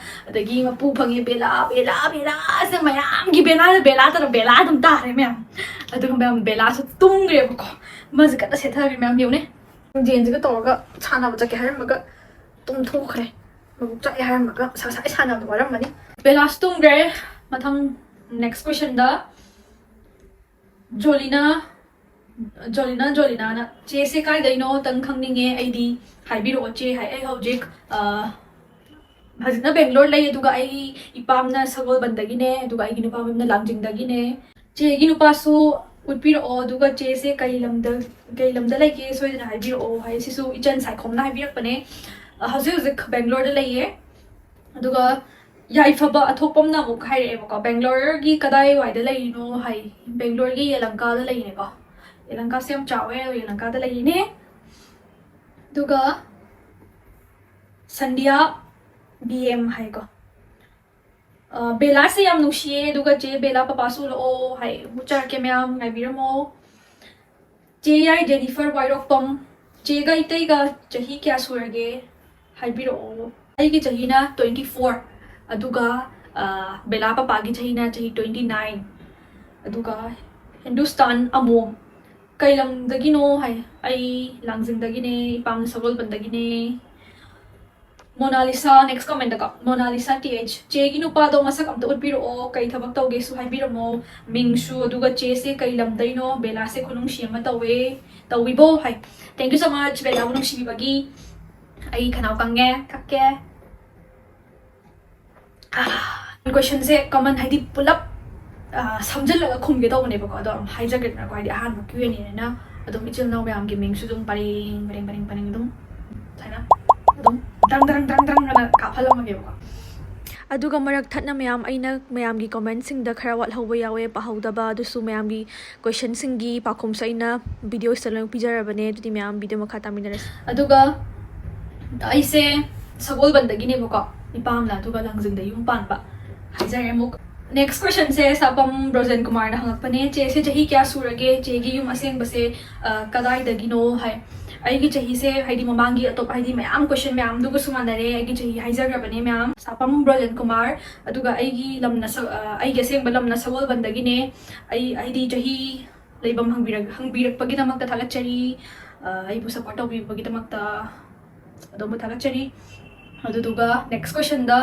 ꯑꯗꯒꯤ ꯃꯄꯨ ꯐꯪꯉꯦ ꯕꯦꯂꯥ, ꯕꯦꯂꯥ, ꯕꯦꯂꯥꯁꯦ ꯃꯌꯥꯝꯒꯤ ꯕꯦꯂꯥꯗ ꯕꯦꯂꯥ ꯇꯧꯔ ꯕꯦꯂꯥ ꯑꯗꯨꯝ ꯇꯥꯔꯦ ꯃꯌꯥꯝ꯫ ꯑꯗꯨꯒ ꯃꯌꯥꯝ ꯕꯦꯂꯥꯁꯨ ꯇꯨꯝꯈ꯭ꯔꯦꯕꯀꯣ꯫ ꯃꯥꯁꯦ ꯀꯟꯅ ꯁꯦꯠꯊꯈ꯭ꯔꯦ ꯃꯌꯥꯝ, ꯌꯦꯡꯉꯨꯅꯦ꯫ ꯖꯦꯟꯁꯤꯒ ꯇꯧꯔꯒ ꯁꯥꯟꯅꯕ ꯆꯠꯀꯦ ꯍꯥꯏꯔꯝꯃꯒ ꯇꯨꯝꯊꯣꯛꯈ꯭ꯔꯦ꯫ ꯃꯕꯨꯛ ꯆꯥꯛꯑꯦ ꯍꯥꯏꯔꯝꯃꯒ ꯉꯁꯥꯏ ꯁꯥꯟꯅꯕꯗꯣ ꯋꯥꯔꯝꯃꯅꯤ꯫ ꯕꯦꯂꯥꯁꯨ ꯇꯨꯝꯈ꯭ꯔꯦ꯫ ꯃꯊꯪ next questionꯗ ꯖꯣꯂꯤꯅ, ꯖꯣꯂꯤꯅꯥ, ꯖꯣꯂꯤꯅꯥꯅ, "ꯆꯦꯁꯦ ꯀꯥꯏꯗꯩꯅꯣ ꯇꯪ ꯈꯪꯅꯤꯡꯉꯦ ꯑꯩꯗꯤ, ꯍꯥꯏꯕꯤꯔꯛꯑꯣ ꯆꯦ", ꯍꯥꯏ꯫ ꯑꯩ ꯍꯧꯖꯤꯛ, ꯑ, ꯍꯧꯖꯤꯛꯅ ꯕꯦꯡꯒ꯭ꯂꯣꯔ ꯂꯩ, ꯑꯗꯨꯒ ꯑꯩ ꯏꯄꯥꯝꯅ ꯁꯒꯣꯜꯕꯟꯗꯒꯤꯅꯦ, ꯑꯗꯨꯒ ꯑꯩꯒꯤ ꯅꯨꯄꯥ ꯃꯌꯨꯝꯅ ꯂꯥꯡꯖꯤꯡꯗꯒꯤꯅꯦ꯫ ꯆꯦꯒꯤ ꯅꯨꯄꯥꯁꯨ ꯎꯠꯄꯤꯔꯛꯑꯣ, ꯑꯗꯨꯒ ꯆꯦꯁꯦ ꯀꯩ ꯂꯝꯗ, ꯀꯩ ꯂꯝꯗ ꯂꯩꯒꯦ ꯁꯣꯏꯗꯅ ꯍꯥꯏꯕꯤꯔꯛꯑꯣ ꯍꯥꯏ꯫ ꯁꯤꯁꯨ ꯏꯆꯟ ꯁꯥꯏꯈꯣꯝꯅ ꯍꯥꯏꯕꯤꯔꯛꯄꯅꯦ꯫ ꯑ, ꯍꯧꯖꯤꯛ ꯍꯧꯖꯤꯛ ꯕꯦꯡꯒ꯭ꯂꯣꯔꯗ ꯂꯩꯌꯦ꯫ ꯑꯗꯨꯒ ꯌꯥꯏꯐꯕ ꯑꯊꯣꯛꯄꯝꯅ ꯑꯃꯨꯛ ꯍꯥꯏꯔꯛꯑꯦꯕꯀꯣ, "ꯕꯦꯡꯒ꯭ꯂꯣꯔꯒꯤ ꯀꯗꯥꯏꯋꯥꯏꯗ ꯂꯩꯔꯤꯅꯣ?" ꯍꯥꯏ꯫ ꯕꯦꯡꯒ꯭ꯂꯣꯔꯒꯤ ꯌꯦꯂꯪꯀꯥꯗ ꯂꯩꯔꯤꯅꯦꯀꯣ꯫ ꯌꯦꯂꯪꯀꯥꯁꯦ ꯌꯥꯝ ꯆꯥꯎꯋꯦ, ꯌꯦꯂꯪꯀꯥꯗ ꯂꯩꯔꯤꯅꯦ꯫ ꯑꯗꯨꯒ ꯁꯟꯙ꯭ꯌꯥ ꯕꯤ ꯑꯦꯝ ꯍꯥꯏꯀꯣ, ꯑ, "ꯕꯦꯂꯥꯁꯦ ꯌꯥꯝ ꯅꯨꯡꯁꯤꯌꯦ, ꯑꯗꯨꯒ ꯆꯦ ꯕꯦꯂꯥ ꯄꯄꯥꯁꯨ ꯎꯠꯂꯛꯑꯣ" ꯍꯥꯏ꯫ ꯎꯠꯆꯔꯛꯀꯦ ꯃꯌꯥꯝ, ꯉꯥꯏꯕꯤꯔꯝꯃꯣ꯫ ꯆꯦ ꯌꯥꯏ ꯖꯦꯅꯤꯐꯔ ꯋꯥꯏꯔꯣꯛꯄꯝ, "ꯆꯦꯒ ꯏꯇꯩꯒ ꯆꯍꯤ ꯀꯌꯥ ꯁꯨꯔꯒꯦ? ꯍꯥꯏꯕꯤꯔꯛꯑꯣ"꯫ ꯑꯩꯒꯤ ꯆꯍꯤꯅ twenty four, ꯑꯗꯨꯒ, ꯑ, ꯕꯦꯂꯥ ꯄꯄꯥꯒꯤ ꯆꯍꯤꯅ ꯆꯍꯤ twenty nine꯫ ꯑꯗꯨꯒ ꯍꯤꯟꯗꯨꯁꯇꯥꯟ ꯑꯃꯣꯝ, "ꯀꯩ ꯂꯝꯗꯒꯤꯅꯣ?" ꯍꯥꯏ꯫ "ꯑꯩ ꯂꯥꯡꯖꯤꯡꯗꯒꯤꯅꯦ, ꯏꯄꯥꯝꯅ ꯁꯒꯣꯜꯕꯟꯗꯒꯤꯅꯦ"꯫ ꯃꯣꯅꯥꯂꯤꯁꯥ, next comment ꯀꯣ, ꯃꯣꯅꯥꯂꯤꯁꯥ ꯇꯤ ꯑꯩꯆ, "ꯆꯦꯒꯤ ꯅꯨꯄꯥꯗꯣ ꯃꯁꯛ ꯑꯝꯇ ꯎꯠꯄꯤꯔꯛꯑꯣ, ꯀꯩ ꯊꯕꯛ ꯇꯧꯒꯦꯁꯨ ꯍꯥꯏꯕꯤꯔꯝꯃꯣ, ꯃꯤꯡꯁꯨ, ꯑꯗꯨꯒ ꯆꯦꯁꯦ ꯀꯩ ꯂꯝꯗꯩꯅꯣ, ꯕꯦꯂꯥꯁꯦ ꯈꯨꯅꯨꯡꯁꯤ ꯑꯃ ꯇꯧꯋꯦ, ꯇꯧꯋꯤꯕꯣ" ꯍꯥꯏ꯫ Thank you so much ꯕꯦꯂꯥꯕꯨ ꯅꯨꯡꯁꯤꯕꯤꯕꯒꯤ꯫ ꯑꯩ ꯈꯅꯥꯎ ꯀꯪꯉꯦ, ꯀꯞꯀꯦ꯫ ꯀꯣꯏꯁꯟꯁꯦ ꯀꯃꯟ, ꯍꯥꯏꯗꯤ ꯄꯨꯂꯞ, ꯑ, ꯁꯝꯖꯜꯂꯒ ꯈꯨꯝꯒꯦ ꯇꯧꯕꯅꯦꯕꯀꯣ, ꯑꯗꯣ ꯑꯗꯨꯝ ꯍꯥꯏꯖꯒꯦꯗꯅꯀꯣ, ꯍꯥꯏꯗꯤ ꯑꯍꯥꯟꯕ ꯀ꯭ꯌꯨ ꯑꯦꯟ ꯑꯦꯅꯤꯅ꯫ ꯑꯗꯨꯝ ꯏꯆꯤꯜ ꯏꯅꯥꯎ ꯃꯌꯥꯝꯒꯤ ꯃꯤꯡꯁꯨ ꯑꯗꯨꯝ ꯄꯔꯦꯡ ꯄꯔꯦꯡ ꯄꯔꯦꯡ ꯄꯔꯦꯡ ꯑꯗꯨꯝ ꯁꯨꯃꯥꯏꯅ ꯑꯗꯨꯝ ꯗ꯭ꯔꯪ ꯗ꯭ꯔꯪ ꯗ꯭ꯔꯪ ꯗ꯭ꯔꯪ ꯑꯅ ꯀꯥꯞꯍꯜꯂꯝꯃꯒꯦꯕꯀꯣ꯫ ꯑꯗꯨꯒ ꯃꯔꯛ ꯊꯠꯅ ꯃꯌꯥꯝ, ꯑꯩꯅ ꯃꯌꯥꯝꯒꯤ ꯀꯣꯃꯦꯟꯁꯤꯡꯗ ꯈꯔ ꯋꯥꯠꯍꯧꯕ ꯌꯥꯎꯋꯦ, ꯄꯥꯍꯧꯗꯕ, ꯑꯗꯨꯁꯨ ꯃꯌꯥꯝꯒꯤ ꯀꯣꯏꯁꯟꯁꯤꯡꯒꯤ ꯄꯥꯎꯈꯨꯝꯁꯨ ꯑꯩꯅ ꯚꯤꯗꯤꯑꯣꯁꯤꯗ ꯂꯣꯏꯅ ꯄꯤꯖꯔꯕꯅꯦ꯫ ꯑꯗꯨꯗꯤ ꯃꯌꯥꯝ ꯚꯤꯗꯤꯑꯣ ꯃꯈꯥ ꯇꯥꯃꯤꯟꯅꯔꯁꯤ꯫ ꯑꯗꯨꯒ ꯑꯩꯁꯦ ꯁꯒꯣꯜꯕꯟꯗꯒꯤꯅꯦꯕꯀꯣ, ꯏꯄꯥꯝꯅ, ꯑꯗꯨꯒ ꯂꯥꯡꯖꯤꯡꯗ ꯌꯨꯝ ꯄꯥꯟꯕ꯫ ꯍꯥꯏꯖꯔꯦ ꯑꯃꯨꯛ꯫ Next questionꯁꯦ ꯁꯥꯄꯝ ꯕ꯭ꯔꯣꯖꯦꯟ ꯀꯨꯃꯥꯔꯅ ꯍꯪꯉꯛꯄꯅꯦ, "ꯆꯦꯁꯦ ꯆꯍꯤ ꯀꯌꯥ ꯁꯨꯔꯒꯦ? ꯆꯦꯒꯤ ꯌꯨꯝ ꯑꯁꯦꯡꯕꯁꯦ, ꯑ, ꯀꯗꯥꯏꯗꯒꯤꯅꯣ?" ꯍꯥꯏ꯫ ꯑꯩꯒꯤ ꯆꯍꯤꯁꯦ, ꯍꯥꯏꯗꯤ, ꯃꯃꯥꯡꯒꯤ ꯑꯇꯣꯞꯄ, ꯍꯥꯏꯗꯤ, ꯃꯌꯥꯝ ꯀꯣꯏꯁꯟ ꯃꯌꯥꯝꯗꯨꯒꯁꯨ ꯃꯥꯟꯅꯔꯦ꯫ ꯑꯩꯒꯤ ꯆꯍꯤ ꯍꯥꯏꯖꯈ꯭ꯔꯕꯅꯦ ꯃꯌꯥꯝ꯫ ꯁꯥꯄꯝ ꯕ꯭ꯔꯣꯖꯦꯟ ꯀꯨꯃꯥꯔ, ꯑꯗꯨꯒ ꯑꯩꯒꯤ ꯂꯝꯅ ꯁ-, ꯑ, ꯑꯩꯒꯤ ꯑꯁꯦꯡꯕ ꯂꯝꯅ ꯁꯒꯣꯜꯕꯟꯗꯒꯤꯅꯦ꯫ ꯑꯩ, ꯍꯥꯏꯗꯤ, ꯆꯍꯤ ꯂꯩꯐꯝ ꯍꯪꯕꯤꯔꯛ-, ꯍꯪꯕꯤꯔꯛꯄꯒꯤꯗꯃꯛꯇ ꯊꯥꯒꯠꯆꯔꯤ꯫ ꯑ, ꯑꯩꯕꯨ ꯁꯞꯄꯣꯔꯠ ꯇꯧꯕꯤꯕꯒꯤꯗꯃꯛꯇ ꯑꯗꯣꯝꯕꯨ ꯊꯥꯒꯠꯆꯔꯤ꯫ ꯑꯗꯨꯗꯨꯒ next questionꯗ,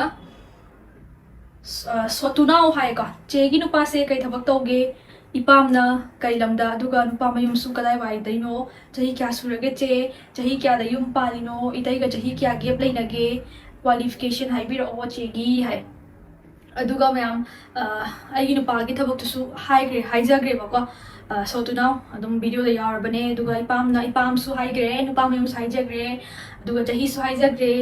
ꯑ, ꯁꯣꯇꯨꯅꯥꯎ ꯍꯥꯏꯌꯦꯀꯣ, "ꯆꯦꯒꯤ ꯅꯨꯄꯥꯁꯦ ꯀꯩ ꯊꯕꯛ ꯇꯧꯒꯦ? ꯏꯄꯥꯝꯅ ꯀꯩ ꯂꯝꯗ, ꯑꯗꯨꯒ ꯅꯨꯄꯥ ꯃꯌꯨꯝꯁꯨ ꯀꯗꯥꯏꯋꯥꯏꯗꯩꯅꯣ? ꯆꯍꯤ ꯀꯌꯥ ꯁꯨꯔꯒꯦ ꯆꯦ? ꯆꯍꯤ ꯀꯌꯥꯗ ꯌꯨꯝ ꯄꯥꯜꯂꯤꯅꯣ? ꯏꯇꯩꯒ ꯆꯍꯤ ꯀꯌꯥ gap ꯂꯩꯅꯒꯦ? Qualification ꯍꯥꯏꯕꯤꯔꯛꯑꯣ ꯆꯦꯒꯤ ꯍꯥꯏ꯫ ꯑꯗꯨꯒ ꯃꯌꯥꯝ, ꯑ, ꯑꯩꯒꯤ ꯅꯨꯄꯥꯒꯤ ꯊꯕꯛꯇꯨꯁꯨ ꯍꯥꯏꯈ꯭ꯔꯦ, ꯍꯥꯏꯖꯈ꯭ꯔꯦꯕꯀꯣ꯫ ꯑ, so to now ꯑꯗꯨꯝ videoꯗ ꯌꯥꯎꯔꯕꯅꯦ꯫ ꯑꯗꯨꯒ ꯏꯄꯥꯝꯅ, ꯏꯄꯥꯝꯁꯨ ꯍꯥꯏꯈ꯭ꯔꯦ, ꯅꯨꯄꯥ ꯃꯌꯨꯝꯁꯨ ꯍꯥꯏꯖꯈ꯭ꯔꯦ, ꯑꯗꯨꯒ ꯆꯍꯤꯁꯨ ꯍꯥꯏꯖꯈ꯭ꯔꯦ,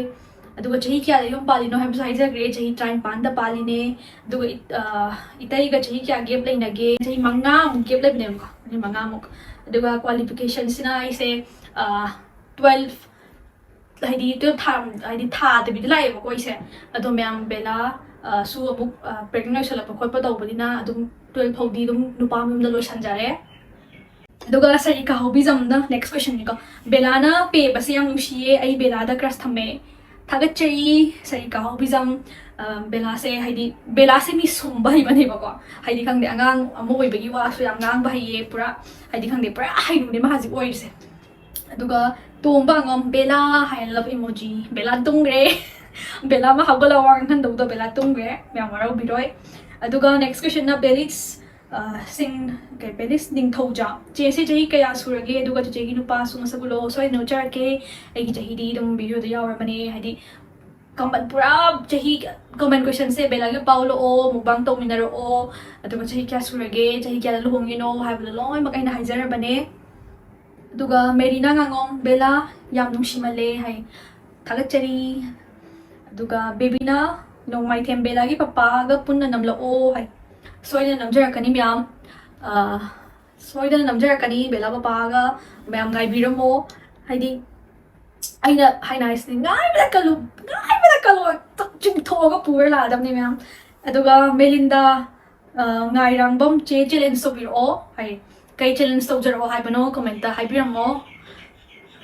ꯑꯗꯨꯒ ꯆꯍꯤ ꯀꯌꯥꯗ ꯌꯨꯝ ꯄꯥꯜꯂꯤꯅꯣ ꯍꯥꯏꯕꯁꯨ ꯍꯥꯏꯖꯈ꯭ꯔꯦ꯫ ꯆꯍꯤ ꯇꯔꯥꯅꯤꯄꯥꯟꯗ ꯄꯥꯜꯂꯤꯅꯦ꯫ ꯑꯗꯨꯒ ꯏ-, ꯑ, ꯏꯇꯩꯒ ꯆꯍꯤ ꯀꯌꯥ gap ꯂꯩꯅꯒꯦ? ꯆꯍꯤ ꯃꯉꯥꯃꯨꯛ gap ꯂꯩꯕꯅꯦꯕꯀꯣ, ꯆꯍꯤ ꯃꯉꯥꯃꯨꯛ꯫ ꯑꯗꯨꯒ qualificationꯁꯤꯅ ꯑꯩꯁꯦ, ꯑ, twelve, ꯍꯥꯏꯗꯤ twelve ꯊꯥ, ꯍꯥꯏꯗꯤ ꯊꯥꯗꯕꯤꯗ ꯂꯥꯛꯑꯦꯕꯀꯣ ꯑꯩꯁꯦ꯫ ꯑꯗꯣ ꯃꯌꯥꯝ ꯕꯦꯂꯥ, ꯑ, ꯁꯨ ꯑꯃꯨꯛ, ꯑ, pregnant ꯑꯣꯏꯁꯜꯂꯛꯄ ꯈꯣꯠꯄ ꯇꯧꯕꯅꯤꯅ ꯑꯗꯨꯝ twelve ꯐꯥꯎꯗꯤ ꯑꯗꯨꯝ ꯅꯨꯄꯥ ꯃꯌꯨꯝꯗ ꯂꯣꯏꯁꯟꯖꯔꯦ꯫ ꯑꯗꯨꯒ ꯁꯔꯤꯀꯥ ꯍꯣꯕꯤꯖꯝꯗ next questionꯅꯤꯀꯣ꯫ ꯕꯦꯂꯥꯅ ꯄꯦꯕꯁꯦ ꯌꯥꯝ ꯅꯨꯡꯁꯤꯌꯦ, ꯑꯩ ꯕꯦꯂꯥꯗ crush ꯊꯝꯃꯦ꯫ ꯊꯥꯒꯠꯆꯔꯤ ꯁꯔꯤꯀꯥ ꯍꯣꯕꯤꯖꯝ꯫ ꯑ, ꯕꯦꯂꯥꯁꯦ ꯍꯥꯏꯗꯤ, ꯕꯦꯂꯥꯁꯦ ꯃꯤ ꯁꯨꯝꯕ ꯍꯩꯕꯅꯦꯕꯀꯣ꯫ ꯍꯥꯏꯗꯤ ꯈꯪꯗꯦ, ꯑꯉꯥꯡ ꯑꯃ ꯑꯣꯏꯕꯒꯤ ꯋꯥꯁꯨ ꯌꯥꯝ ꯉꯥꯡꯕ ꯍꯩꯌꯦ, ꯄꯨꯔꯥ ꯍꯥꯏꯗꯤ ꯈꯪꯗꯦ, ꯄꯨꯔꯥ ꯍꯩꯅꯨꯅꯦ ꯃꯥ ꯍꯧꯖꯤꯛ ꯑꯣꯏꯔꯤꯁꯦ꯫ ꯑꯗꯨꯒ ꯇꯣꯝꯕ ꯑꯉꯝ, ꯕꯦꯂꯥ ꯍꯥꯏꯅ love emoji꯫ ꯕꯦꯂꯥ ꯇꯨꯝꯈ꯭ꯔꯦ꯫ ꯕꯦꯂꯥ ꯑꯃ ꯍꯧꯒꯠꯂꯒ ꯋꯥ ꯉꯥꯡꯍꯟꯗꯧꯗꯣ, ꯕꯦꯂꯥ ꯇꯨꯝꯈ꯭ꯔꯦ, ꯃꯌꯥꯝ ꯋꯥꯔꯧꯕꯤꯔꯣꯏ꯫ ꯑꯗꯨꯒ next questionꯅ ꯕꯦꯂꯤꯁ, ꯑ, ꯁꯤꯡ-, ꯀꯩ, ꯕꯦꯂꯤꯁ ꯅꯤꯡꯊꯧꯖꯥ꯫ "ꯆꯦꯁꯦ ꯆꯍꯤ ꯀꯌꯥ ꯁꯨꯔꯒꯦ? ꯑꯗꯨꯒ ꯆꯦꯆꯦꯒꯤ ꯅꯨꯄꯥꯁꯨ ꯃꯁꯛ ꯎꯠꯂꯛꯑꯣ, ꯁꯣꯏꯗꯅ ꯎꯠꯆꯔꯛꯀꯦ꯫ ꯑꯩꯒꯤ ꯆꯍꯤꯗꯤ ꯑꯗꯨꯝ videoꯗ ꯌꯥꯎꯔꯕꯅꯦ", ꯍꯥꯏꯗꯤ common, ꯄꯨꯔꯥ ꯆꯍꯤ common questionꯁꯦ, "ꯕꯦꯂꯥꯒꯤ ꯅꯨꯄꯥ ꯎꯠꯂꯛꯑꯣ, mukbang ꯇꯧꯃꯤꯟꯅꯔꯛꯑꯣ, ꯑꯗꯨꯒ ꯆꯍꯤ ꯀꯌꯥ ꯁꯨꯔꯒꯦ, ꯆꯍꯤ ꯀꯌꯥꯗ ꯂꯨꯍꯣꯡꯉꯤꯅꯣ" ꯍꯥꯏꯕꯗꯣ ꯂꯣꯏꯅꯃꯛ ꯑꯩꯅ ꯍꯥꯏꯖꯔꯕꯅꯦ꯫ ꯑꯗꯨꯒ ꯃꯦꯔꯤꯅꯥ ꯉꯥꯉꯣꯝ, "ꯕꯦꯂꯥ ꯌꯥꯝ ꯅꯨꯡꯁꯤꯃꯜꯂꯦ" ꯍꯥꯏ, ꯊꯥꯒꯠꯆꯔꯤ꯫ ꯑꯗꯨꯒ ꯕꯦꯕꯤꯅꯥ ꯅꯣꯡꯃꯥꯏꯊꯦꯝ, "ꯕꯦꯂꯥꯒꯤ ꯄꯄꯥꯒ ꯄꯨꯟꯅ ꯅꯝꯂꯛꯑꯣ" ꯍꯥꯏ, ꯁꯣꯏꯗꯅ ꯅꯝꯖꯔꯛꯀꯅꯤ ꯃꯌꯥꯝ꯫ ꯑ, ꯁꯣꯏꯗꯅ ꯅꯝꯖꯔꯛꯀꯅꯤ ꯕꯦꯂꯥ ꯄꯄꯥꯒ, ꯃꯌꯥꯝ ꯉꯥꯏꯕꯤꯔꯝꯃꯣ꯫ ꯍꯥꯏꯗꯤ ꯑꯩꯅ ꯍꯥꯏꯅ ꯍꯥꯏꯁꯤꯅꯤ, ꯉꯥꯏꯕꯗ ꯀꯜꯂꯨ, ꯉꯥꯏꯕꯗ ꯀꯜꯂꯨ, ꯆꯤꯡꯊꯣꯛꯑꯒ ꯄꯨꯔ ꯂꯥꯛꯑꯗꯕꯅꯤ ꯃꯌꯥꯝ꯫ ꯑꯗꯨꯒ ꯃꯦꯂꯤꯟꯗꯥ, ꯑ, ꯉꯥꯏꯔꯥꯡꯕꯝ ꯆꯦ challenge ꯇꯧꯕꯤꯔꯛꯑꯣ ꯍꯥꯏ꯫ ꯀꯩ challenge ꯇꯧꯖꯔꯛꯑꯣ ꯍꯥꯏꯕꯅꯣ commentꯇ ꯍꯥꯏꯕꯤꯔꯝꯃꯣ꯫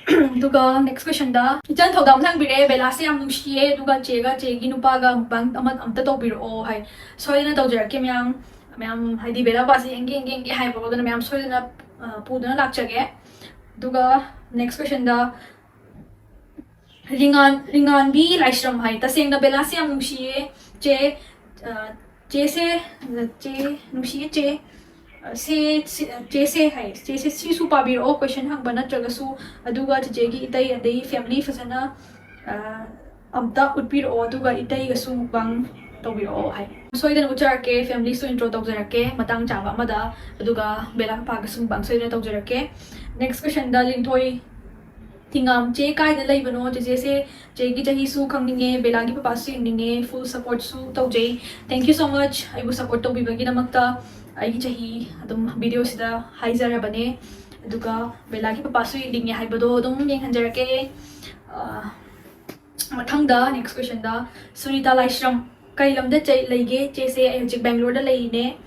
ꯑꯗꯨꯒ next questionꯗ ꯏꯆꯟ ꯊꯧꯗꯥꯝ ꯊꯪꯕꯤꯔꯛꯑꯦ, "ꯕꯦꯂꯥꯁꯦ ꯌꯥꯝ ꯅꯨꯡꯁꯤꯌꯦ, ꯑꯗꯨꯒ ꯆꯦꯒ ꯆꯦꯒꯤ ꯅꯨꯄꯥꯒ mukbang ꯑꯃ ꯑꯝꯇ ꯇꯧꯕꯤꯔꯛꯑꯣ" ꯍꯥꯏ꯫ ꯁꯣꯏꯗꯅ ꯇꯧꯖꯔꯛꯀꯦ ꯃꯌꯥꯝ꯫ ꯃꯌꯥꯝ ꯍꯥꯏꯗꯤ ꯕꯦꯂꯥ ꯄꯥꯁꯦ ꯌꯦꯡꯒꯦ, ꯌꯦꯡꯒꯦ, ꯌꯦꯡꯒꯦ ꯍꯥꯏꯕꯀꯣ, ꯑꯗꯨꯅ ꯃꯌꯥꯝ ꯁꯣꯏꯗꯅ, ꯑ, ꯄꯨꯗꯨꯅ ꯂꯥꯛꯆꯒꯦ꯫ ꯑꯗꯨꯒ next questionꯗ ꯔꯤꯉꯥꯟ-, ꯔꯤꯉꯥꯟꯕꯤ ꯂꯥꯏꯁ꯭ꯔꯝ ꯍꯥꯏ, "ꯇꯁꯦꯡꯅ ꯕꯦꯂꯥꯁꯦ ꯌꯥꯝ ꯅꯨꯡꯁꯤꯌꯦ ꯆꯦ, ꯑ, ꯆꯦꯁꯦ, ꯆꯦ, ꯅꯨꯡꯁꯤꯌꯦ ꯆꯦ, ꯁꯦ ꯁꯤ- ꯆꯦꯁꯦ ꯍꯥꯏ, ꯆꯦꯁꯦ ꯁꯤꯁꯨ ꯄꯥꯕꯤꯔꯛꯑꯣ, ꯀꯣꯏꯁꯟ ꯍꯪꯕ ꯅꯠꯇ꯭ꯔꯒꯁꯨ, ꯑꯗꯨꯒ ꯆꯤꯆꯦꯒꯤ ꯏꯇꯩ ꯑꯗꯩ ꯐꯦꯃꯤꯂꯤ ꯐꯖꯅ ꯑ, ꯑꯝꯇ ꯎꯠꯄꯤꯔꯛꯑꯣ, ꯑꯗꯨꯒ ꯏꯇꯩꯒꯁꯨ ꯃꯨꯛꯕꯥꯡ ꯇꯧꯕꯤꯔꯛꯑꯣ ꯍꯥꯏ꯫ ꯁꯣꯏꯗꯅ ꯎꯠꯆꯔꯛꯀꯦ, ꯐꯦꯃꯤꯂꯤꯁꯨ ꯏꯟꯇ꯭ꯔꯣ ꯇꯧꯖꯔꯛꯀꯦ ꯃꯇꯥꯡ ꯆꯥꯕ ꯑꯃꯗ, ꯑꯗꯨꯒ ꯕꯦꯂꯥ ꯄꯄꯥꯒꯁꯨ ꯃꯨꯛꯕꯥꯡ ꯁꯣꯏꯗꯅ ꯇꯧꯖꯔꯛꯀꯦ꯫ ꯅꯦꯛꯁ ꯀꯣꯏꯁꯟꯗ ꯂꯤꯟꯊꯣꯏ ꯊꯤꯉꯥꯝ, ꯆꯦ ꯀꯥꯏꯗ ꯂꯩꯕꯅꯣ? ꯆꯦꯆꯦꯁꯦ, ꯆꯦꯒꯤ ꯆꯍꯤꯁꯨ ꯈꯪꯅꯤꯡꯉꯦ, ꯕꯦꯂꯥꯒꯤ ꯄꯄꯥꯁꯨ ꯌꯦꯡꯅꯤꯡꯉꯦ, ꯐꯨꯜ ꯁꯄꯣꯔꯠꯁꯨ ꯇꯧꯖꯩ꯫ Thank you so much ꯑꯩꯕꯨ ꯁꯄꯣꯔꯠ ꯇꯧꯕꯤꯕꯒꯤꯗꯃꯛꯇ꯫ ꯑꯩꯒꯤ ꯆꯍꯤ ꯑꯗꯨꯝ ꯚꯤꯗꯤꯑꯣꯁꯤꯗ ꯍꯥꯏꯖꯔꯕꯅꯦ, ꯑꯗꯨꯒ ꯕꯦꯂꯥꯒꯤ ꯄꯄꯥꯁꯨ ꯌꯦꯡꯅꯤꯡꯉꯦ ꯍꯥꯏꯕꯗꯣ ꯑꯗꯨꯝ ꯌꯦꯡꯍꯟꯖꯔꯛꯀꯦ꯫ ꯑ, ꯃꯊꯪꯗ ꯅꯦꯛꯁ ꯀꯣꯏꯁꯟꯗ ꯁꯨꯅꯤꯇꯥ ꯂꯥꯏꯁ꯭ꯔꯝ, "ꯀꯩ ꯂꯝꯗ ꯆꯩ ꯂꯩꯒꯦ ꯆꯦꯁꯦ? ꯑꯩ ꯍꯧꯖꯤꯛ ꯕꯦꯡꯒ꯭ꯂꯣꯔꯗ ꯂꯩꯔꯤꯅꯦ꯫"